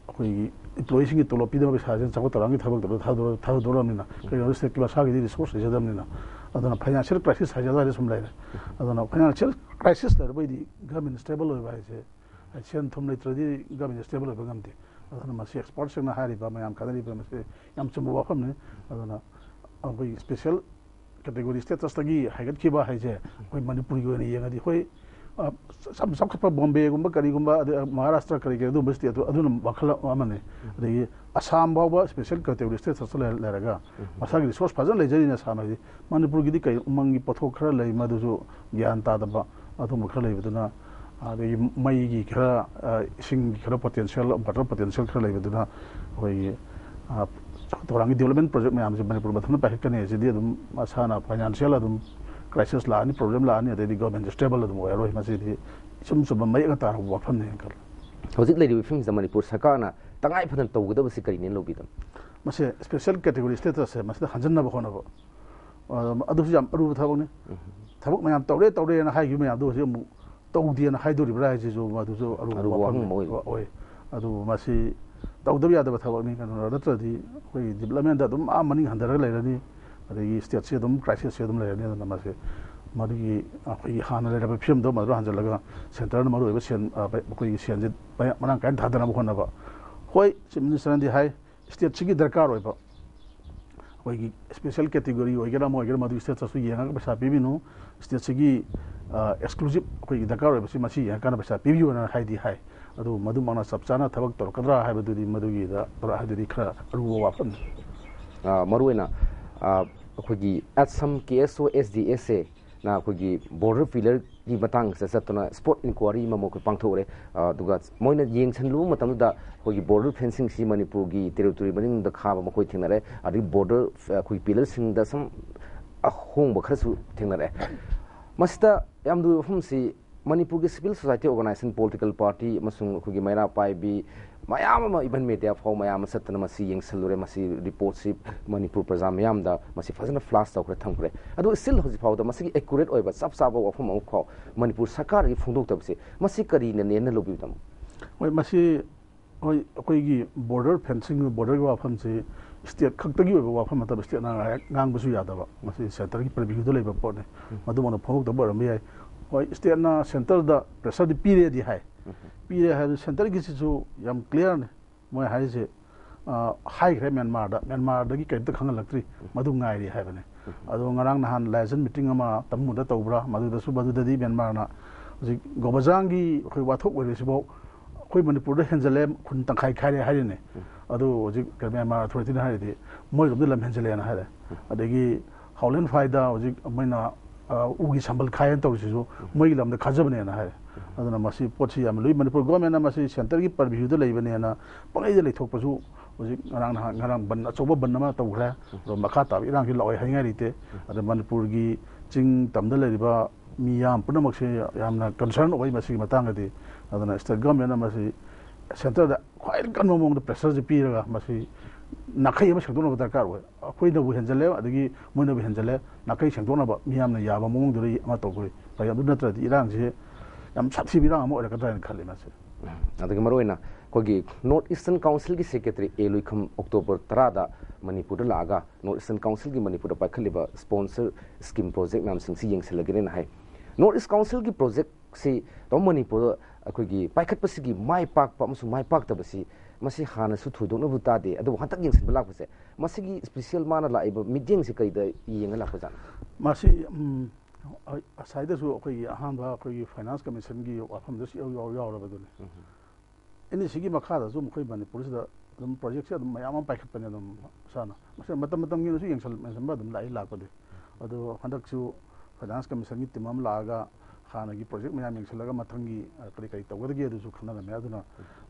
ꯑꯩꯈꯣꯏꯒꯤ ꯏꯝꯄ꯭ꯂꯣꯌꯤꯁꯤꯡꯒꯤ ꯇꯣꯂꯣꯞ ꯄꯤꯗꯕ ꯄꯩꯁꯥꯁꯤꯅ ꯆꯥꯎꯈꯠ ꯊꯧꯔꯥꯡꯒꯤ ꯊꯕꯛꯇ ꯂꯣꯏ ꯊꯥꯗꯣꯔ-, ꯊꯥꯗꯣꯔꯛꯑꯕꯅꯤꯅ ꯀꯩꯅꯣ ꯁ꯭ꯇꯦꯠꯀꯤ ꯃꯁꯥꯒꯤꯗꯤ ꯔꯤꯁꯣꯔꯁ ꯂꯩꯖꯗꯕꯅꯤꯅ꯫ ꯑꯗꯨꯅ ꯐꯥꯏꯅꯥꯟꯁꯤꯌꯦꯜ ꯀ꯭ꯔꯥꯏꯁꯤꯁ ꯍꯥꯏꯁꯦ ꯑꯗꯨꯋꯥꯏꯗ ꯁꯨꯝ ꯂꯩꯔꯦ꯫ ꯑꯗꯨꯅ ꯐꯥꯏꯅꯥꯟꯁꯤꯌꯦꯜ ꯀ꯭ꯔꯥꯏꯁꯤꯁ ꯂꯩꯔꯕꯩꯗꯤ ꯒꯚꯔꯟꯃꯦꯟ ꯁ꯭ꯇꯦꯕꯜ ꯑꯣꯏꯕ ꯍꯥꯏꯁꯦ, ꯍꯥꯏꯗꯤ ꯁꯦꯟ ꯊꯨꯝ ꯂꯩꯇ꯭ꯔꯗꯤ ꯒꯚꯔꯟꯃꯦꯟ ꯁ꯭ꯇꯦꯕꯜ ꯑꯣꯏꯕ ꯉꯝꯗꯦ꯫ ꯑꯗꯨꯅ ꯃꯁꯤ ꯑꯦꯛꯁꯄꯔꯠꯁꯤꯡꯅ ꯍꯥꯏꯔꯤꯕ ꯃꯌꯥꯝ ꯈꯟꯅꯔꯤꯕ ꯃꯁꯤ ꯌꯥꯝ ꯆꯨꯝꯕ ꯋꯥꯐꯝꯅꯤ꯫ ꯑꯗꯨꯅ ꯑꯩꯈꯣꯏ ꯁ꯭ꯄꯦꯁꯦꯜ ꯀꯦꯇꯦꯒꯣꯔꯤ ꯁ꯭ꯇꯦꯇꯁꯇꯒꯤ ꯍꯥꯏꯒꯠꯈꯤꯕ ꯍꯥꯏꯁꯦ ꯑꯩꯈꯣꯏ ꯃꯅꯤꯄꯨꯔꯒꯤ ꯑꯣꯏꯅ ꯌꯦꯡꯉꯗꯤ ꯑꯩꯈꯣꯏ, ꯑ, ꯌꯥꯝ ꯆꯥꯎꯈꯠꯄ ꯕꯣꯝꯕꯦꯒꯨꯝꯕ ꯀꯔꯤꯒꯨꯝꯕ, ꯑꯗꯩ ꯃꯍꯥꯔꯥꯁꯇ꯭ꯔ ꯀꯔꯤ ꯀꯔꯤ ꯑꯗꯨꯒꯨꯝꯕ ꯁ꯭ꯇꯦꯠꯇꯨ ꯑꯗꯨꯅ ꯋꯥꯈꯜ ꯑꯃꯅꯤ꯫ ꯑꯗꯒꯤ ꯑꯁꯥꯝ ꯐꯥꯎꯕ ꯁ꯭ꯄꯦꯁꯦꯜ ꯀꯦꯇꯦꯒꯣꯔꯤ ꯁ꯭ꯇꯦꯇꯁꯇ ꯂꯩ-, ꯂꯩꯔꯒ ꯃꯁꯥꯒꯤ ꯔꯤꯁꯣꯔꯁ ꯐꯖꯅ ꯂꯩꯖꯔꯤꯅꯦ ꯑꯁꯥꯝ ꯍꯥꯏꯗꯤ꯫ ꯃꯅꯤꯄꯨꯔꯒꯤꯗꯤ ꯀꯩ ꯎꯃꯪꯒꯤ ꯄꯣꯠꯊꯣꯛ ꯈꯔ ꯂꯩ, ꯃꯗꯨꯁꯨ ꯒ꯭ꯌꯥꯟ ꯇꯥꯗꯕ ꯑꯗꯨꯒꯨꯝꯕ ꯈꯔ ꯂꯩꯕꯗꯨꯅ, ꯑꯗꯒꯤ ꯃꯩꯒꯤ ꯈꯔ, ꯑ, ꯏꯁꯤꯡꯒꯤ ꯈꯔ ꯄꯣꯇꯦꯟꯁꯤꯌꯦꯜ, ꯋꯥꯇꯔ ꯄꯣꯇꯦꯟꯁꯤꯌꯦꯜ ꯈꯔ ꯂꯩꯕꯗꯨꯅ ꯑꯩꯈꯣꯏꯒꯤ, ꯑ, ꯊꯧꯔꯥꯡꯒꯤ ꯗꯤꯕꯂꯞꯃꯦꯟ ꯄ꯭ꯔꯣꯖꯦꯛ ꯃꯌꯥꯝꯁꯦ ꯃꯅꯤꯄꯨꯔ ꯃꯊꯟꯇ ꯄꯥꯏꯈꯠꯀꯅꯤ꯫ ꯑꯁꯤꯗꯤ ꯑꯗꯨꯝ ꯃꯁꯥꯅ ꯐꯥꯏꯅꯥꯟꯁꯤꯌꯦꯜ ꯑꯗꯨꯝ ꯀ꯭ꯔꯥꯏꯁꯤꯁ ꯂꯥꯛꯑꯅꯤ, ꯄ꯭ꯔꯣꯕ꯭ꯂꯦꯝ ꯂꯥꯛꯑꯅꯤ, ꯑꯗꯩꯗꯤ ꯒꯣꯔꯃꯦꯟꯁꯦ ꯁ꯭ꯇꯦꯕꯜ ꯑꯗꯨꯝ ꯑꯣꯏꯔꯔꯣꯏ꯫ ꯃꯁꯤꯗꯤ ꯏꯆꯨꯝ ꯆꯨꯝꯕ ꯃꯌꯦꯛꯅ ꯇꯥꯔꯕ ꯋꯥꯐꯝꯅꯤ ꯍꯥꯏꯅ ꯈꯜꯂꯤ꯫ ꯍꯧꯖꯤꯛ ꯂꯩꯔꯤꯕ ꯐꯤꯕꯝꯁꯤꯗ ꯃꯅꯤꯄꯨꯔ ꯁꯔꯀꯥꯔꯅ ꯇꯉꯥꯏ ꯐꯗꯅ ꯇꯧꯒꯗꯕꯁꯤ ꯀꯔꯤꯅꯦꯅ ꯂꯧꯕꯤꯗꯕ? ꯃꯁꯦ ꯁ꯭ꯄꯦꯁꯦꯜ ꯀꯦꯇꯦꯒꯣꯔꯤ ꯁ꯭ꯇꯦꯇꯁꯁꯦ ꯃꯁꯤꯗ ꯍꯟꯖꯤꯟꯅꯕ ꯍꯣꯠꯅꯕ, ꯑ, ꯑꯗꯨꯁꯨ ꯌꯥꯝ ꯑꯔꯨꯕ ꯊꯕꯛꯅꯤ꯫ ꯊꯕꯛ ꯃꯌꯥꯝ ꯇꯧꯔꯦ ꯇꯧꯔꯦꯅ ꯍꯥꯏꯈꯤꯕ ꯃꯌꯥꯝꯗꯣ ꯍꯧꯖꯤꯛ ꯑꯃꯨꯛ ꯇꯧꯗꯦꯅ ꯍꯥꯏꯗꯣꯔꯤꯕ꯭ꯔꯥ ꯍꯥꯏꯁꯤꯁꯨ ꯃꯗꯨꯁꯨ ꯑꯔꯨꯕ ꯑꯔꯨꯕ ꯋꯥꯐꯝꯅꯤ꯫ ꯋꯥꯐꯝ ꯑꯃ ꯑꯣꯏꯔꯤ꯫ ꯑꯣꯏ꯫ ꯑꯗꯨꯕꯨ ꯃꯁꯤ ꯇꯧꯗꯕ ꯌꯥꯗꯕ ꯊꯕꯛꯅꯤ꯫ ꯀꯩꯅꯣ ꯅꯠꯇ꯭ꯔꯗꯤ ꯑꯩꯈꯣꯏꯒꯤ ꯗꯤꯕꯂꯞꯃꯦꯟꯗ ꯑꯗꯨꯝ ꯑꯥ ꯃꯅꯤꯡ ꯍꯟꯊꯔꯒ ꯂꯩꯔꯅꯤ, ꯑꯗꯒꯤ ꯁ꯭ꯇꯦꯠꯁꯤ ꯑꯗꯨꯝ ꯀ꯭ꯔꯥꯏꯁꯤꯁꯁꯤ ꯑꯗꯨꯝ ꯂꯩꯔꯅꯤ꯫ ꯑꯗꯨꯅ ꯃꯁꯤ ꯃꯗꯨꯒꯤ ꯑꯩꯈꯣꯏꯒꯤ ꯍꯥꯟꯅ ꯂꯩꯔꯕ ꯐꯤꯕꯝꯗꯣ ꯃꯗꯨ ꯍꯟꯖꯤꯜꯂꯒ ꯁꯦꯟꯇꯔꯅ ꯃꯔꯨꯑꯣꯏꯕ ꯁꯦꯟ, ꯑ, ꯑꯩꯈꯣꯏꯒꯤ ꯁꯦꯟꯁꯦ ꯃꯌꯥꯝ ꯃꯔꯥꯡ ꯀꯥꯏꯅ ꯊꯥꯗꯅꯕ ꯍꯣꯠꯅꯕ꯫ ꯍꯣꯏ, ꯆꯤꯐ ꯃꯤꯅꯤꯁꯇꯔꯅꯗꯤ ꯍꯥꯏ, ꯁ꯭ꯇꯦꯠꯁꯤꯒꯤ ꯗꯔꯀꯥꯔ ꯑꯣꯏꯕ ꯑꯩꯈꯣꯏꯒꯤ ꯁ꯭ꯄꯦꯁꯦꯜ ꯀꯦꯇꯦꯒꯣꯔꯤ ꯑꯣꯏꯒꯦꯔꯥ ꯑꯃ ꯑꯣꯏꯒꯦꯔꯥ ꯃꯗꯨꯒꯤ ꯁ꯭ꯇꯦꯇꯁꯇꯨ ꯌꯦꯡꯉꯒ ꯄꯩꯁꯥ ꯄꯤꯕꯤꯅꯨ, ꯁ꯭ꯇꯦꯠꯁꯤꯒꯤ, ꯑ, ꯑꯦꯛꯁꯀ꯭ꯂꯨꯁꯤꯞ ꯑꯩꯈꯣꯏꯒꯤ ꯗꯔꯀꯥꯔ ꯑꯣꯏꯕꯁꯤ ꯃꯁꯤ ꯌꯦꯡꯉꯀꯥꯟꯗ ꯄꯩꯁꯥ ꯄꯤꯕꯤꯌꯨꯅ ꯍꯥꯏꯗꯤ ꯍꯥꯏ꯫ ꯑꯗꯨꯕꯨ ꯃꯗꯨꯃꯛꯅ ꯆꯞ ꯆꯥꯅ ꯊꯕꯛ ꯇꯧꯔꯛꯀꯗ꯭ꯔꯥ ꯍꯥꯏꯕꯗꯨꯗꯤ ꯃꯗꯨꯒꯤꯗ ꯍꯥꯏꯗꯨꯗꯤ ꯈꯔ ꯑꯔꯨꯕ ꯋꯥꯐꯝꯅꯤ꯫ ꯑ, ꯃꯔꯨꯑꯣꯏꯅ, ꯑ, ꯑꯩꯈꯣꯏꯒꯤ ꯑꯁꯝ ꯀꯦ ꯑꯦꯁ ꯑꯣ ꯑꯦꯁ ꯗꯤ ꯑꯦꯁ ꯑꯦ ꯅ ꯑꯩꯈꯣꯏꯒꯤ ꯕꯣꯔꯗꯔ ꯄꯤꯂꯔꯒꯤ ꯃꯇꯥꯡꯁꯤꯗ ꯆꯠꯇꯨꯅ ꯁ꯭ꯄꯣꯠ ꯏꯟꯀ꯭ꯋꯥꯔꯤ ꯑꯃ ꯃꯈꯣꯏ ꯄꯥꯡꯊꯣꯛꯎꯔꯦ꯫ ꯑ, ꯑꯗꯨꯒ ꯃꯣꯏꯅ ꯌꯦꯡꯁꯤꯜꯂꯨꯕ ꯃꯇꯝꯗ ꯑꯩꯈꯣꯏꯒꯤ ꯕꯣꯔꯗꯔ ꯐꯦꯟꯁꯤꯡꯁꯤ ꯃꯅꯤꯄꯨꯔꯒꯤ ꯇꯦꯔꯤꯇꯣꯔꯤ ꯃꯅꯨꯡꯗ ꯈꯥꯕ ꯃꯈꯣꯏ ꯊꯦꯡꯅꯔꯦ꯫ ꯑꯗꯒꯤ ꯕꯣꯔꯗꯔ, ꯑ, ꯑꯩꯈꯣꯏꯒꯤ ꯄꯤꯂꯔꯁꯤꯡꯗ ꯁꯨꯝ ꯑꯍꯣꯡꯕ ꯈꯔꯁꯨ ꯊꯦꯡꯅꯔꯦ꯫ ꯃꯁꯤꯗ ꯌꯥꯝ ꯂꯨꯕ ꯋꯥꯐꯝꯁꯤ ꯃꯅꯤꯄꯨꯔꯒꯤ civil society organization, political party ꯑꯃꯁꯨꯡ ꯑꯩꯈꯣꯏꯒꯤ ꯃꯩꯔꯥ ꯄꯥꯏꯕꯤ ꯃꯌꯥꯝ ꯑꯃ, even media ꯐꯥꯎ ꯃꯌꯥꯝ ꯑꯃ ꯆꯠꯇꯅ ꯃꯁꯤ ꯌꯦꯡꯁꯤꯜꯂꯨꯔꯦ꯫ ꯃꯁꯤ ꯔꯤꯄꯣꯔꯠꯁꯤ ꯃꯅꯤꯄꯨꯔ ꯄ꯭ꯔꯖꯥ ꯃꯤꯌꯥꯝꯗ ꯃꯁꯤ ꯐꯖꯅ ꯐ꯭ꯂꯥꯁ ꯇꯧꯈ꯭ꯔꯦ, ꯊꯝꯈ꯭ꯔꯦ꯫ ꯑꯗꯨ still ꯍꯧꯖꯤꯛ ꯐꯥꯎꯗ ꯃꯁꯤꯒꯤ ꯑꯦꯀꯨꯔꯦꯠ ꯑꯣꯏꯕ ꯆꯞ ꯆꯥꯕ ꯋꯥꯐꯝ ꯑꯃꯐꯥꯎ ꯃꯅꯤꯄꯨꯔ ꯁꯔꯀꯥꯔꯒꯤ ꯐꯣꯡꯗꯣꯛꯇꯕꯁꯤ, ꯃꯁꯤ ꯀꯔꯤꯅ ꯅꯦꯟꯅ ꯂꯧꯕꯤꯕꯅꯣ? ꯍꯣꯏ, ꯃꯁꯤ, ꯍꯣꯏ, ꯑꯩꯈꯣꯏꯒꯤ ꯕꯣꯔꯗꯔ ꯐꯦꯟꯁꯤꯡ, ꯕꯣꯔꯗꯔꯒꯤ ꯋꯥꯐꯝꯁꯤ ꯁ꯭ꯇꯦꯠ ꯈꯛꯇꯒꯤ ꯑꯣꯏꯕ ꯋꯥꯐꯝ ꯅꯠꯇꯕ, ꯁ꯭ꯇꯦꯠꯅ ꯉꯥꯡ-, ꯉꯥꯡꯕꯁꯨ ꯌꯥꯗꯕ, ꯃꯁꯤ ꯁꯦꯟꯇꯔꯒꯤ ꯄꯔꯚ꯭ꯌꯨꯗ ꯂꯩꯕ ꯄꯣꯠꯅꯤ꯫ ꯃꯗꯨꯃꯛꯅ ꯐꯣꯡꯗꯣꯛꯇꯕ ꯑꯣꯏꯔꯝꯕ ꯌꯥꯏ꯫ ꯍꯣꯏ, ꯁ꯭ꯇꯦꯠꯅ ꯁꯦꯟꯇꯔꯗ ꯄ꯭ꯔꯦꯁꯔꯗꯤ ꯄꯤꯔꯦꯗꯤ ꯍꯥꯏ, ꯄꯤꯔꯦ ꯍꯥꯏꯕ ꯁꯦꯟꯇꯔꯒꯤꯁꯤꯁꯨ ꯌꯥꯝ ꯀ꯭ꯂꯤꯌꯥꯔꯅꯤ꯫ ꯃꯣꯏ ꯍꯥꯏꯔꯤꯁꯦ, ꯑ, ꯍꯥꯏꯈ꯭ꯔꯦ ꯃ꯭ꯌꯥꯟꯃꯥꯔꯗ, ꯃ꯭ꯌꯥꯟꯃꯥꯔꯗꯒꯤ ꯀꯔꯤꯝꯇ ꯈꯪꯍꯜꯂꯛꯇ꯭ꯔꯤ, ꯃꯗꯨ ꯉꯥꯏꯔꯤ ꯍꯥꯏꯕꯅꯤ꯫ ꯑꯗꯣ ꯉꯔꯥꯡ ꯅꯍꯥꯟ ꯂꯥꯏꯖꯟ ꯃꯤꯇꯤꯡ ꯑꯃ ꯇꯃꯨꯗ ꯇꯧꯕ꯭ꯔꯥ, ꯃꯗꯨꯗꯁꯨ, ꯃꯗꯨꯗꯗꯤ ꯃ꯭ꯌꯥꯟꯃꯥꯔꯅ ꯍꯧꯖꯤꯛ ꯒꯣꯕꯖꯥꯡꯒꯤ ꯑꯩꯈꯣꯏ ꯋꯥꯊꯣꯛ ꯑꯣꯏꯔꯤꯁꯤꯐꯥꯎ ꯑꯩꯈꯣꯏ ꯃꯅꯤꯄꯨꯔꯗ ꯍꯦꯟꯖꯜꯂꯦ, ꯈꯨꯟ ꯇꯪꯈꯥꯏ ꯈꯥꯏꯔꯦ ꯍꯥꯏꯔꯤꯅꯦ꯫ ꯑꯗꯨ ꯍꯧꯖꯤꯛ ꯃ꯭ꯌꯥꯟꯃꯥꯔ ꯑꯣꯊꯣꯔꯤꯇꯤꯅ ꯍꯥꯏꯔꯗꯤ ꯃꯣꯏꯔꯣꯝꯗ ꯂꯝ ꯍꯦꯟꯖꯜꯂꯦꯅ ꯍꯥꯏꯔꯦ꯫ ꯑꯗꯒꯤ ꯍꯥꯎꯂꯦꯟ ꯐꯥꯏꯗ ꯍꯧꯖꯤꯛ ꯃꯣꯏꯅ, ꯑ, ꯎꯒꯤ ꯁꯝꯕꯜ ꯈꯥꯏꯌꯦꯅ ꯇꯧꯔꯤꯁꯤꯁꯨ ꯃꯣꯏꯒꯤ ꯂꯝꯗ ꯈꯥꯖꯕꯅꯦꯅ ꯍꯥꯏꯔꯦ꯫ ꯑꯗꯨꯅ ꯃꯁꯤ ꯄꯣꯠꯁꯤ ꯌꯥꯝꯅ ꯂꯨꯏ꯫ ꯃꯅꯤꯄꯨꯔ ꯒꯣꯔꯃꯦꯟꯅ ꯃꯁꯤ ꯁꯦꯟꯇꯔꯒꯤ ꯄꯔꯚ꯭ꯌꯨꯗ ꯂꯩꯕꯅꯦꯅ ꯄꯪꯂꯩꯗ ꯂꯩꯊꯣꯛꯄꯁꯨ ꯍꯧꯖꯤꯛ ꯉꯔꯥꯡ ꯅꯍꯥꯟ, ꯉꯔꯥꯡ ꯕꯟ, ꯑꯆꯧꯕ ꯕꯟ ꯑꯃ ꯇꯧꯈ꯭ꯔꯦ꯫ ꯑꯗꯣ ꯃꯈꯥ ꯇꯥꯕ ꯏꯔꯥꯡꯁꯤ ꯂꯥꯛꯑꯣꯏ ꯍꯥꯏꯅꯤꯡꯉꯥꯏ ꯂꯩꯇꯦ꯫ ꯑꯗ ꯃꯅꯤꯄꯨꯔꯒꯤ ꯆꯤꯡ ꯇꯝꯗ ꯂꯩꯔꯤꯕ ꯃꯤ ꯌꯥꯝ ꯄꯨꯝꯅꯃꯛꯁꯦ ꯌꯥꯝꯅ ꯀꯟꯁꯔꯟ ꯑꯣꯏ ꯃꯁꯤꯒꯤ ꯃꯇꯥꯡꯗꯗꯤ꯫ ꯑꯗꯨꯅ ꯁ꯭ꯇꯦꯠ ꯒꯣꯔꯃꯦꯟꯅ ꯃꯁꯤ ꯁꯦꯟꯇꯔꯗ ꯈ꯭ꯋꯥꯏꯗꯒꯤ ꯀꯟꯕ ꯃꯑꯣꯡꯗ ꯄ꯭ꯔꯦꯁꯔꯁꯦ ꯄꯤꯔꯒ ꯃꯁꯤ ꯅꯥꯈꯩ ꯑꯃ ꯁꯦꯡꯗꯣꯛꯅꯕ ꯗꯔꯀꯥꯔ ꯑꯣꯏ꯫ ꯑꯩꯈꯣꯏꯅꯕꯨ ꯍꯦꯟꯖꯜꯂꯦ, ꯑꯗꯒꯤ ꯃꯣꯏꯅꯕꯨ ꯍꯦꯟꯖꯜꯂꯦ, ꯅꯥꯈꯩ ꯁꯦꯡꯗꯣꯛꯅꯕ ꯃꯤꯌꯥꯝꯅ ꯌꯥꯕ ꯃꯑꯣꯡꯗꯨꯗ ꯑꯃ ꯇꯧꯕ ꯐꯩ꯫ ꯑꯗꯨ ꯅꯠꯇ꯭ꯔꯗꯤ ꯏꯔꯥꯡꯁꯦ ꯌꯥꯝ ꯁꯥꯊꯤꯕ ꯏꯔꯥꯡ ꯑꯃ ꯑꯣꯏꯔꯛꯀꯗ꯭ꯔꯥ ꯍꯥꯏꯅ ꯈꯜꯂꯤ ꯃꯁꯤ꯫ ꯑꯗꯒꯤ ꯃꯔꯨꯑꯣꯏꯅ ꯑꯩꯈꯣꯏꯒꯤ North Eastern Council ꯒꯤ secretary ꯑꯦ ꯂꯨꯏꯈꯝ ꯑꯣꯛꯇꯣꯕꯔ ꯇꯔꯥꯗ ꯃꯅꯤꯄꯨꯔꯗ ꯂꯥꯛꯑꯒ North Eastern Council ꯒꯤ ꯃꯅꯤꯄꯨꯔꯗ ꯄꯥꯏꯈꯠꯂꯤꯕ sponsor scheme project ꯃꯌꯥꯝꯁꯤꯡꯁꯤ ꯌꯦꯡꯁꯤꯜꯂꯒꯦꯅ ꯍꯥꯏ꯫ North East Council ꯒꯤ project ꯁꯤ ꯇꯥꯃꯣ ꯃꯅꯤꯄꯨꯔꯗ ꯑꯩꯈꯣꯏꯒꯤ ꯄꯥꯏꯈꯠꯄꯁꯤꯒꯤ ꯃꯥꯏ ꯄꯥꯛꯄ ꯑꯃꯁꯨꯡ ꯃꯥꯏ ꯄꯥꯛꯇꯕꯁꯤ ꯃꯁꯤ ꯍꯥꯟꯅꯁꯨ ꯊꯣꯏꯗꯣꯛꯅꯕꯨ ꯇꯥꯗꯦ, ꯑꯗꯨꯕꯨ ꯍꯟꯗꯛ ꯌꯦꯡꯁꯤꯟꯕ ꯂꯥꯛꯄꯁꯦ, ꯃꯁꯤꯒꯤ special ꯃꯥꯅ ꯂꯥꯛꯏꯕ ꯃꯤꯠꯌꯦꯡꯁꯤ ꯀꯩꯗ ꯌꯦꯡꯉ ꯂꯥꯛꯄꯖꯥꯠꯅꯣ? ꯃꯁꯤ, ꯎꯝ, ꯑ-, ꯉꯁꯥꯏꯗꯁꯨ ꯑꯩꯈꯣꯏꯒꯤ ꯑꯍꯥꯟꯕ ꯑꯩꯈꯣꯏꯒꯤ finance commission ꯒꯤ ꯋꯥꯐꯝꯗꯁꯨ ꯌꯥꯎ-, ꯌꯥꯎ-, ꯌꯥꯎꯔꯕꯗꯨꯅꯤ꯫ ꯑꯦꯟ ꯏ ꯁꯤꯒꯤ ꯃꯈꯥꯗꯁꯨ ꯑꯩꯈꯣꯏ ꯃꯅꯤꯄꯨꯔꯁꯤꯗ ꯑꯗꯨꯝ project ꯁꯦ ꯑꯗꯨꯝ ꯃꯌꯥꯝ ꯑꯃ ꯄꯥꯏꯈꯠꯄꯅꯦ ꯑꯗꯨꯝ ꯃꯁꯥꯅ꯫ ꯃꯁꯤ ꯃꯇꯝ ꯃꯇꯝꯒꯤ ꯑꯣꯏꯅꯁꯨ ꯌꯦꯡꯁꯜ-, ꯌꯦꯡꯁꯤꯟꯕ ꯑꯗꯨꯝ ꯂꯥꯛꯏ ꯂꯥꯛꯄꯗꯤ꯫ ꯑꯗꯣ ꯍꯟꯗꯛꯁꯨ ꯐꯥꯏꯅꯥꯟꯁ ꯀꯃꯤꯁꯟꯒꯤ ꯇꯤꯝ ꯑꯃ ꯂꯥꯛꯑꯒ ꯍꯥꯟꯅꯒꯤ ꯄ꯭ꯔꯣꯖꯦꯛ ꯃꯌꯥꯝ ꯌꯦꯡꯁꯤꯜꯂꯒ ꯃꯊꯪꯒꯤ ꯑ, ꯀꯔꯤ ꯀꯔꯤ ꯇꯧꯒꯗꯒꯦ ꯑꯗꯨꯁꯨ ꯈꯟꯅꯔꯝꯃꯦ꯫ ꯑꯗꯨꯅ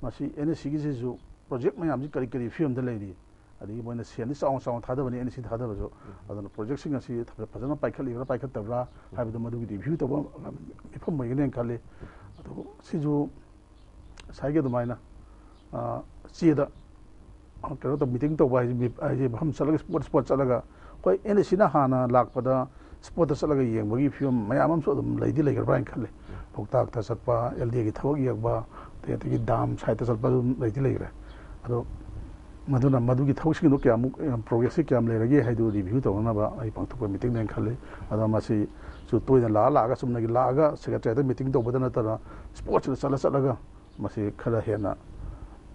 ꯃꯁꯤ ꯑꯦꯟ ꯑꯦꯁ ꯁꯤꯒꯤꯁꯤꯁꯨ ꯄ꯭ꯔꯣꯖꯦꯛ ꯃꯌꯥꯝꯁꯤ ꯀꯔꯤ ꯀꯔꯤ ꯐꯤꯕꯝꯗ ꯂꯩꯔꯤ, ꯑꯗꯒꯤ ꯃꯣꯏꯅ ꯁꯦꯟꯗꯤ ꯆꯥꯎꯅ ꯆꯥꯎꯅ ꯊꯥꯗꯕꯅꯤ ꯑꯦꯟ ꯑꯦꯁ ꯁꯤ ꯊꯥꯗꯕꯁꯨ꯫ ꯑꯗꯨꯅ ꯄ꯭ꯔꯣꯖꯦꯛꯁꯤꯡ ꯑꯁꯤ ꯐꯖꯅ ꯄꯥꯏꯈꯠꯂꯤꯕ꯭ꯔꯥ ꯄꯥꯏꯈꯠꯇꯕ꯭ꯔꯥ ꯍꯥꯏꯕꯗꯨ ꯃꯗꯨꯒꯤ ꯔꯤꯚ꯭ꯌꯨ ꯇꯧꯕ ꯃꯤꯐꯝ ꯑꯣꯏꯒꯅꯦꯅ ꯈꯜꯂꯤ꯫ ꯑꯗꯨ ꯁꯤꯁꯨ ꯉꯁꯥꯏꯒꯤ ꯑꯗꯨꯃꯥꯏꯅ ꯑ, ꯆꯦꯗ ꯑ, ꯀꯩꯅꯣ ꯇꯧ ꯃꯤꯇꯤꯡ ꯇꯧꯕ ꯍꯥꯏꯁꯦ ꯃꯤ- ꯍꯥꯏꯁꯦ ꯃꯐꯝ ꯆꯠꯂꯒ ꯁ꯭ꯄꯣꯠ ꯁ꯭ꯄꯣꯠ ꯆꯠꯂꯒ ꯑꯩꯈꯣꯏ ꯑꯦꯟ ꯑꯦꯁ ꯁꯤꯅ ꯍꯥꯟꯅ ꯂꯥꯛꯄꯗ ꯁ꯭ꯄꯣꯠꯇ ꯆꯠꯂꯒ ꯌꯦꯡꯕꯒꯤ ꯐꯤꯕꯝ ꯃꯌꯥꯝ ꯑꯃꯁꯨ ꯑꯗꯨꯝ ꯂꯩꯗꯤ ꯂꯩꯈ꯭ꯔꯕ꯭ꯔꯥ ꯍꯥꯏꯅ ꯈꯜꯂꯤ꯫ ꯂꯣꯛꯇꯥꯛꯇ ꯆꯠꯄ, ꯑꯦꯜ ꯗꯤ ꯑꯦꯒꯤ ꯊꯕꯛ ꯌꯦꯡꯕ, ꯑꯗꯩ ꯑꯗꯒꯤ ꯗꯥꯝ ꯁꯥꯏꯠꯇ ꯆꯠꯄ ꯑꯗꯨꯝ ꯂꯩꯗꯤ ꯂꯩꯈ꯭ꯔꯦ꯫ ꯑꯗꯣ ꯃꯗꯨꯅ ꯃꯗꯨꯒꯤ ꯊꯕꯛꯁꯤꯡꯗꯣ ꯀꯌꯥꯃꯨꯛ ꯄ꯭ꯔꯣꯒ꯭ꯔꯦꯁꯁꯤ ꯀꯌꯥꯝ ꯂꯩꯔꯒꯦ ꯍꯥꯏꯗꯨ ꯔꯤꯚ꯭ꯌꯨ ꯇꯧꯅꯅꯕ ꯑꯩ ꯄꯥꯡꯊꯣꯛꯄ ꯃꯤꯇꯤꯡꯅꯦꯅ ꯈꯜꯂꯤ꯫ ꯑꯗꯣ ꯃꯁꯤꯁꯨ ꯇꯣꯏꯅ ꯂꯥꯛꯑ ꯂꯥꯛꯑꯒ ꯆꯨꯝꯅꯒꯤ ꯂꯥꯛꯑꯒ ꯁꯦꯀ꯭ꯔꯦꯇꯔꯤꯌꯦꯠꯇ ꯃꯤꯇꯤꯡ ꯇꯧꯕꯗ ꯅꯠꯇꯅ ꯁ꯭ꯄꯣꯠꯁꯤꯗ ꯆꯠꯂ ꯆꯠꯂꯒ ꯃꯁꯤ ꯈꯔ ꯍꯦꯟꯅ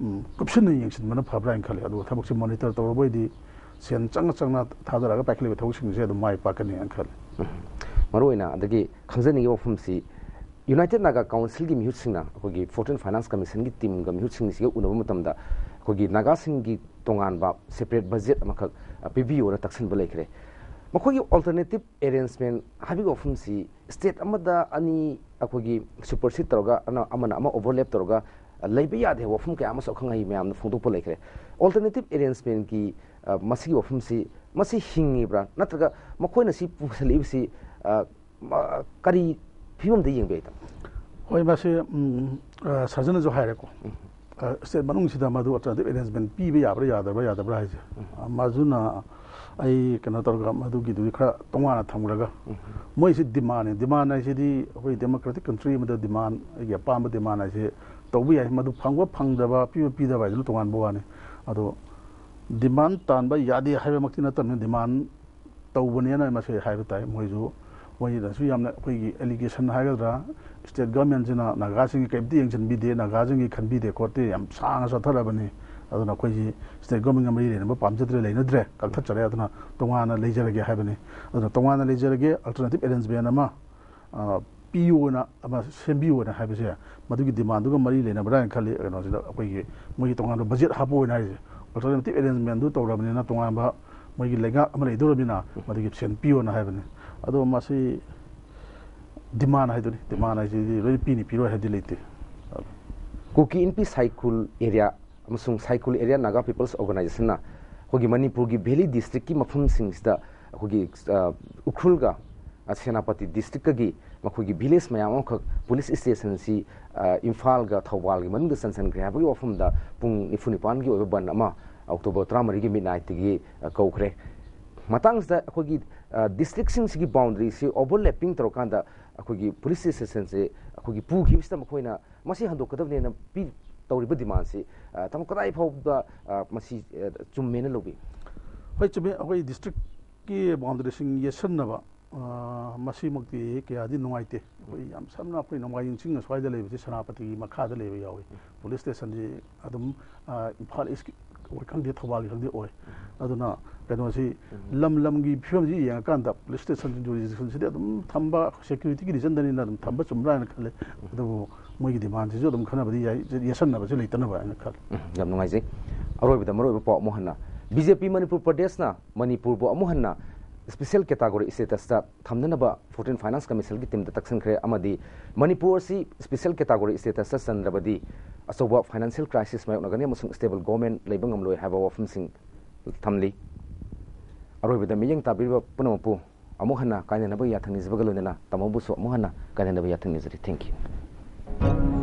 ꯎꯝ, ꯀꯨꯞꯁꯤꯟꯅ ꯌꯦꯡꯁꯤꯟꯕꯅ ꯐꯕ꯭ꯔꯥ ꯍꯥꯏꯅ ꯈꯜꯂꯤ꯫ ꯑꯗꯨꯒ ꯊꯕꯛꯁꯤ ꯃꯣꯅꯤꯇꯔ ꯇꯧꯔꯕ ꯑꯣꯏꯗꯤ ꯁꯦꯟ ꯆꯪꯅ ꯆꯪꯅ ꯊꯥꯗꯔꯒ ꯄꯥꯏꯈꯠꯂꯤꯕ ꯊꯕꯛꯁꯤꯡꯁꯦ ꯑꯗꯨꯝ ꯃꯥꯏ ꯄꯥꯛꯀꯅꯤ ꯍꯥꯏꯅ ꯈꯜꯂꯤ꯫ ꯃꯔꯨꯑꯣꯏꯅ ꯑꯗꯒꯤ ꯈꯪꯖꯅꯤꯡꯉꯤꯕ ꯋꯥꯐꯝꯁꯤ ꯌꯨꯅꯥꯏꯇꯦꯠ ꯅꯥꯒꯥ ꯀꯥꯎꯟꯁꯤꯜꯒꯤ ꯃꯤꯍꯨꯠꯁꯤꯡꯅ ꯑꯩꯈꯣꯏꯒꯤ ꯐꯣꯔꯇꯤꯟ ꯐꯥꯏꯅꯥꯟꯁ ꯀꯃꯤꯁꯟꯒꯤ ꯇꯤꯝꯒ ꯃꯤꯍꯨꯠꯁꯤꯡꯁꯤꯒ ꯎꯅꯕ ꯃꯇꯝꯗ ꯑꯩꯈꯣꯏꯒꯤ ꯅꯥꯒꯥꯁꯤꯡꯒꯤ ꯇꯣꯉꯥꯟꯕ ꯁꯦꯄꯔꯦꯠ ꯕꯖꯦꯠ ꯑꯃꯈꯛ ꯑ, ꯄꯤꯕꯤꯌꯣꯅ ꯇꯛꯁꯤꯟꯕ ꯂꯩꯈ꯭ꯔꯦ꯫ ꯃꯈꯣꯏꯒꯤ ꯑꯣꯜꯇꯔꯅꯦꯇꯤꯞ ꯑꯦꯔꯦꯟꯖꯃꯦꯟ ꯍꯥꯏꯕꯒꯤ ꯋꯥꯐꯝꯁꯤ ꯁ꯭ꯇꯦꯠ ꯑꯃꯗ ꯑꯅꯤ ꯑꯩꯈꯣꯏꯒꯤ ꯁꯨꯄꯔꯁꯤꯠ ꯇꯧꯔꯒ ꯑꯅ- ꯑꯃꯅ ꯑꯃ ꯑꯣꯚꯔꯂꯦꯞ ꯇꯧꯔꯒ ꯑ, ꯂꯩꯕ ꯌꯥꯗꯦ ꯍꯥꯏꯕ ꯋꯥꯐꯝ ꯀꯌꯥ ꯑꯃꯁꯨ ꯑꯈꯪ ꯑꯍꯩ ꯃꯌꯥꯝꯅ ꯐꯣꯡꯗꯣꯛꯄ ꯂꯩꯈ꯭ꯔꯦ꯫ ꯑꯣꯜꯇꯔꯅꯦꯇꯤꯞ ꯑꯦꯔꯦꯟꯖꯃꯦꯟꯒꯤ ꯑ, ꯃꯁꯤꯒꯤ ꯋꯥꯐꯝꯁꯤ ꯃꯁꯤ ꯍꯤꯡꯉꯤꯕ꯭ꯔꯥ ꯅꯠꯇ꯭ꯔꯒ ꯃꯈꯣꯏꯅ ꯁꯤ ꯄꯨꯁꯜꯂꯛꯏꯕꯁꯤ ꯑ, ꯃ- ꯀꯔꯤ ꯐꯤꯕꯝꯗ ꯌꯦꯡꯕ ꯌꯥꯏ? ꯍꯣꯏ, ꯃꯁꯤ ꯎꯝ, ꯑ, ꯁꯥꯔꯖꯟꯅꯁꯨ ꯍꯥꯏꯔꯦꯀꯣ꯫ ꯑ, ꯁ꯭ꯇꯦꯠ ꯃꯅꯨꯡꯁꯤꯗ ꯃꯗꯨ ꯑꯜꯇꯔꯅꯦꯇꯤꯞ ꯑꯦꯔꯦꯟꯖꯃꯦꯟ ꯄꯤꯕ ꯌꯥꯕ꯭ꯔꯥ ꯌꯥꯗꯕ꯭ꯔꯥ ꯌꯥꯗꯕ꯭ꯔꯥ ꯍꯥꯏꯁꯦ꯫ ꯑ, ꯃꯗꯨꯅ ꯑꯩ ꯀꯩꯅꯣ ꯇꯧꯔꯒ ꯃꯗꯨꯒꯤꯗꯨꯗꯤ ꯈꯔ ꯇꯣꯉꯥꯟꯅ ꯊꯝꯈ꯭ꯔꯒ ꯃꯣꯏꯁꯤ ꯗꯤꯃꯥꯟꯅꯦ꯫ ꯗꯤꯃꯥꯟ ꯍꯥꯏꯁꯤꯗꯤ ꯑꯩꯈꯣꯏ ꯗꯦꯃꯣꯀ꯭ꯔꯦꯇꯤꯛ ꯀꯟꯇ꯭ꯔꯤ ꯑꯃꯗ ꯗꯤꯃꯥꯟ, ꯑꯩꯒꯤ ꯑꯄꯥꯝꯕ ꯗꯤꯃꯥꯟ ꯍꯥꯏꯁꯦ ꯇꯧꯕ ꯌꯥꯏ꯫ ꯃꯗꯨ ꯐꯪꯕ ꯐꯪꯗꯕ, ꯄꯤꯕ ꯄꯤꯗꯕ ꯍꯥꯏꯗꯨꯅ ꯇꯣꯉꯥꯟꯕ ꯋꯥꯅꯤ꯫ ꯑꯗꯣ ꯗꯤꯃꯥꯟ ꯇꯥꯟꯕ ꯌꯥꯗꯦ ꯍꯥꯏꯕꯃꯛꯇꯤ ꯅꯠꯇꯕꯅꯤꯅ ꯗꯤꯃꯥꯟ ꯇꯧꯕꯅꯦꯅ ꯃꯁꯤ ꯍꯥꯏꯕ ꯇꯥꯏ꯫ ꯃꯣꯏꯁꯨ ꯃꯣꯏꯅꯁꯨ ꯌꯥꯝꯅ ꯑꯩꯈꯣꯏꯒꯤ ꯑꯦꯂꯤꯒꯦꯁꯟ ꯍꯥꯏꯒꯗ꯭ꯔꯥ, ꯁ꯭ꯇꯦꯠ ꯒꯚꯔꯟꯃꯦꯟꯁꯤꯅ ꯅꯥꯒꯥꯁꯤꯡꯒꯤ ꯀꯔꯤꯝꯇ ꯌꯦꯡꯁꯤꯟꯕꯤꯗꯦ, ꯅꯥꯒꯥꯁꯤꯡꯒꯤ ꯈꯟꯕꯤꯗꯦ ꯈꯣꯠꯇꯦ, ꯌꯥꯝ ꯁꯥꯡꯅ ꯆꯠꯊꯔꯕꯅꯤ꯫ ꯑꯗꯨꯅ ꯑꯩꯈꯣꯏꯁꯤ ꯁ꯭ꯇꯦꯠ ꯒꯚꯔꯟꯃꯦꯟꯒ ꯃꯔꯤ ꯂꯩꯅꯕ ꯄꯥꯝꯖꯗ꯭ꯔꯦ, ꯂꯩꯅꯗ꯭ꯔꯦ, ꯀꯛꯊꯠꯆꯔꯦ꯫ ꯑꯗꯨꯅ ꯇꯣꯉꯥꯟꯅ ꯂꯩꯖꯔꯒꯦ ꯍꯥꯏꯕꯅꯤ꯫ ꯑꯗꯨꯅ ꯇꯣꯉꯥꯟꯅ ꯂꯩꯖꯔꯒꯦ, ꯑꯜꯇꯔꯅꯦꯇꯤꯞ ꯑꯦꯔꯦꯟꯖꯃꯦꯟ ꯑꯃ ꯑ, ꯄꯤꯌꯣꯅ ꯑꯃ ꯁꯦꯝꯕꯤꯌꯣꯅ ꯍꯥꯏꯕꯁꯦ ꯃꯗꯨꯒꯤ ꯗꯤꯃꯥꯟꯗꯨꯒ ꯃꯔꯤ ꯂꯩꯅꯕ꯭ꯔꯥ ꯍꯥꯏꯅ ꯈꯜꯂꯤ꯫ ꯀꯩꯅꯣꯁꯤꯗ ꯑꯩꯈꯣꯏꯒꯤ ꯃꯣꯏꯒꯤ ꯇꯣꯉꯥꯟꯕ ꯕꯖꯦꯠ ꯍꯥꯞꯄꯣꯅ ꯍꯥꯏꯔꯤꯁꯦ ꯑꯜꯇꯔꯅꯦꯇꯤꯞ ꯑꯦꯔꯦꯟꯖꯃꯦꯟꯗꯨ ꯇꯧꯔꯕꯅꯤꯅ ꯇꯣꯉꯥꯟꯕ ꯃꯣꯏꯒꯤ ꯂꯩꯉꯥꯛ ꯑꯃ ꯂꯩꯗꯧꯔꯕꯅꯤꯅ ꯃꯗꯨꯒꯤ ꯁꯦꯟ ꯄꯤꯌꯣꯅ ꯍꯥꯏꯕꯅꯤ꯫ ꯑꯗꯣ ꯃꯁꯤ ꯗꯤꯃꯥꯟ ꯍꯥꯏꯗꯨꯅꯤ꯫ ꯗꯤꯃꯥꯟ ꯍꯥꯏꯁꯤꯗꯤ ꯂꯣꯏꯅ ꯄꯤꯅꯤ ꯄꯤꯔꯣꯏ ꯍꯥꯏꯕꯗꯤ ꯂꯩꯇꯦ꯫ ꯀꯨꯀꯤ ꯏꯟꯄꯤ ꯁꯥꯏꯈꯨꯜ ꯑꯦꯔꯤꯌꯥ ꯑꯃꯁꯨꯡ ꯁꯥꯏꯈꯨꯜ ꯑꯦꯔꯤꯌꯥ ꯅꯥꯒꯥ ꯄꯤꯄꯜꯁ ꯑꯣꯔꯒꯅꯥꯏꯖꯦꯁꯟꯅ ꯑꯩꯈꯣꯏꯒꯤ ꯃꯅꯤꯄꯨꯔꯒꯤ ꯚꯦꯂꯤ ꯗꯤꯁꯇ꯭ꯔꯤꯛꯀꯤ ꯃꯐꯝꯁꯤꯡꯁꯤꯗ ꯑꯩꯈꯣꯏꯒꯤ ꯑ, ꯎꯈ꯭ꯔꯨꯜꯒ ꯑ, ꯁꯦꯅꯥꯄꯇꯤ ꯗꯤꯁꯇ꯭ꯔꯤꯛꯀꯒꯤ ꯃꯈꯣꯏꯒꯤ ꯚꯤꯂꯦꯖ ꯃꯌꯥꯝ ꯑꯃꯈꯛ ꯄꯨꯂꯤꯁ ꯁ꯭ꯇꯦꯁꯟꯁꯤ ꯑ, ꯏꯝꯐꯥꯜꯒ ꯊꯧꯕꯥꯜꯒꯤ ꯃꯅꯨꯡꯗ ꯆꯟꯁꯤꯟꯈ꯭ꯔꯦ ꯍꯥꯏꯕꯒꯤ ꯋꯥꯐꯝꯗ ꯄꯨꯡ ꯅꯤꯐꯨ ꯅꯤꯄꯥꯟꯒꯤ ꯑꯣꯏꯕ ꯕꯟ ꯑꯃ ꯑꯣꯛꯇꯣꯕꯔ ꯇꯔꯥꯃꯔꯤꯒꯤ ꯃꯤꯠꯅꯥꯏꯠꯇꯒꯤ ꯑ, ꯀꯧꯈ꯭ꯔꯦ꯫ ꯃꯇꯥꯡꯁꯤꯗ ꯑꯩꯈꯣꯏꯒꯤ ꯑ, ꯗꯤꯁꯇ꯭ꯔꯤꯛꯁꯤꯡꯁꯤꯒꯤ ꯕꯥꯎꯟꯗꯔꯤꯁꯤ ꯑꯣꯚꯔꯂꯦꯞꯄꯤꯡ ꯇꯧꯔꯀꯥꯟꯗ ꯑꯩꯈꯣꯏꯒꯤ ꯄꯨꯂꯤꯁ ꯁ꯭ꯇꯦꯁꯟꯁꯦ ꯑꯩꯈꯣꯏꯒꯤ ꯄꯨꯈꯤꯕꯁꯤꯗ ꯃꯈꯣꯏꯅ ꯃꯁꯤ ꯍꯟꯗꯣꯛꯀꯗꯕꯅꯦꯅ ꯄꯤ ꯇꯧꯔꯤꯕ ꯗꯤꯃꯥꯟꯁꯤ ꯑ, ꯇꯥꯃꯣ ꯀꯗꯥꯏ ꯐꯥꯎꯕꯗ ꯑ, ꯃꯁꯤ ꯑ, ꯆꯨꯝꯃꯦꯅ ꯂꯧꯕꯤ? ꯍꯣꯏ, ꯆꯨꯝꯃꯦ꯫ ꯑꯩꯈꯣꯏ ꯗꯤꯁꯇ꯭ꯔꯤꯛꯀꯤ ꯕꯥꯎꯟꯗꯔꯤꯁꯤꯡ ꯌꯦꯠꯁꯟꯅꯕ ꯑ, ꯃꯁꯤꯃꯛꯇꯤ ꯀꯌꯥꯗꯤ ꯅꯨꯡꯉꯥꯏꯇꯦ꯫ ꯑꯩꯈꯣꯏ ꯌꯥꯝ ꯁꯝꯅ ꯑꯩꯈꯣꯏ ꯅꯣꯡꯃꯥꯏꯖꯤꯡ ꯆꯤꯡ ꯑꯁ꯭ꯋꯥꯏꯗ ꯂꯩꯕꯁꯤ ꯁꯦꯅꯥꯄꯇꯤꯒꯤ ꯃꯈꯥꯗ ꯂꯩꯕ ꯌꯥꯎꯏ꯫ ꯄꯨꯂꯤꯁ ꯁ꯭ꯇꯦꯁꯟꯁꯤ ꯑꯗꯨꯝ ꯑ, ꯏꯝꯐꯥꯜ ꯏꯁꯀꯤ ꯑꯣꯏ ꯈꯪꯗꯦ, ꯊꯧꯕꯥꯜꯒꯤ ꯈꯪꯗꯦ ꯑꯣꯏ꯫ ꯑꯗꯨꯅ ꯀꯩꯅꯣꯁꯤ ꯂꯝ ꯂꯝꯒꯤ ꯐꯤꯕꯝꯁꯤ ꯌꯦꯡꯉꯀꯥꯟꯗ ꯄꯨꯂꯤꯁ ꯁ꯭ꯇꯦꯁꯟ ꯖꯨꯔꯤꯁꯗꯤꯛꯁꯟꯁꯤꯗꯤ ꯑꯗꯨꯝ ꯊꯝꯕ, ꯁꯦꯀ꯭ꯌꯨꯔꯤꯇꯤꯒꯤ ꯔꯤꯖꯟꯗꯅꯤꯅ ꯑꯗꯨꯝ ꯊꯝꯕ ꯆꯨꯝꯕ꯭ꯔꯥ ꯍꯥꯏꯅ ꯈꯜꯂꯦ꯫ ꯑꯗꯨꯕꯨ ꯃꯣꯏꯒꯤ ꯗꯤꯃꯥꯟꯁꯤꯁꯨ ꯑꯗꯨꯝ ꯈꯟꯅꯕꯗꯤ ꯌꯥꯏ, ꯌꯦꯠꯁꯟꯅꯕꯁꯨ ꯂꯩꯇꯅꯕ ꯍꯥꯏꯅ ꯈꯜꯂꯤ꯫ ꯎꯝ, ꯌꯥꯝ ꯅꯨꯡꯉꯥꯏꯖꯩ꯫ ꯑꯔꯣꯏꯕꯗ ꯃꯔꯨꯑꯣꯏꯕ ꯄꯥꯎ ꯑꯃꯨꯛ ꯍꯟꯅ, ꯕꯤ ꯖꯦ ꯄꯤ ꯃꯅꯤꯄꯨꯔ ꯄ꯭ꯔꯗꯦꯁꯅ ꯃꯅꯤꯄꯨꯔꯕꯨ ꯑꯃꯨꯛ ꯍꯟꯅ ꯁ꯭ꯄꯦꯁꯦꯜ ꯀꯦꯇꯥꯒꯣꯔꯤ ꯁ꯭ꯇꯦꯇꯁꯇ ꯊꯝꯅꯅꯕ ꯐꯣꯔꯇꯤꯟ ꯐꯥꯏꯅꯥꯟꯁ ꯀꯃꯤꯁꯟꯒꯤ ꯇꯤꯝꯗ ꯇꯛꯁꯟꯈ꯭ꯔꯦ ꯑꯃꯗꯤ ꯃꯅꯤꯄꯨꯔ ꯑꯁꯤ ꯁ꯭ꯄꯦꯁꯦꯜ ꯀꯦꯇꯥꯒꯣꯔꯤ ꯁ꯭ꯇꯦꯇꯁꯇ ꯆꯟꯗ꯭ꯔꯕꯗꯤ ꯑꯆꯧꯕ ꯐꯥꯏꯅꯥꯟꯁꯤꯌꯦꯜ ꯀ꯭ꯔꯥꯏꯁꯤꯁ ꯃꯥꯌꯣꯛꯅꯒꯅꯤ ꯑꯃꯁꯨꯡ ꯁ꯭ꯇꯦꯕꯜ ꯒꯣꯚꯔꯟꯃꯦꯟꯠ ꯂꯩꯕ ꯉꯝꯂꯣꯏ ꯍꯥꯏꯕ ꯋꯥꯐꯝꯁꯤꯡ ꯊꯝꯂꯤ꯫ ꯑꯔꯣꯏꯕꯗ ꯃꯤꯠꯌꯦꯡ ꯇꯥꯕꯤꯔꯤꯕ ꯄꯨꯝꯅꯃꯛꯄꯨ ꯑꯃꯨꯛ ꯍꯟꯅ ꯀꯥꯏꯅꯅꯕ ꯌꯥꯊꯪ ꯅꯤꯖꯕꯒ ꯂꯣꯏꯅꯅ ꯇꯥꯃꯣꯕꯨꯁꯨ ꯑꯃꯨꯛ ꯍꯟꯅ ꯀꯥꯏꯅꯅꯕ ꯌꯥꯊꯪ ꯅꯤꯖꯔꯤ꯫ Thank you꯫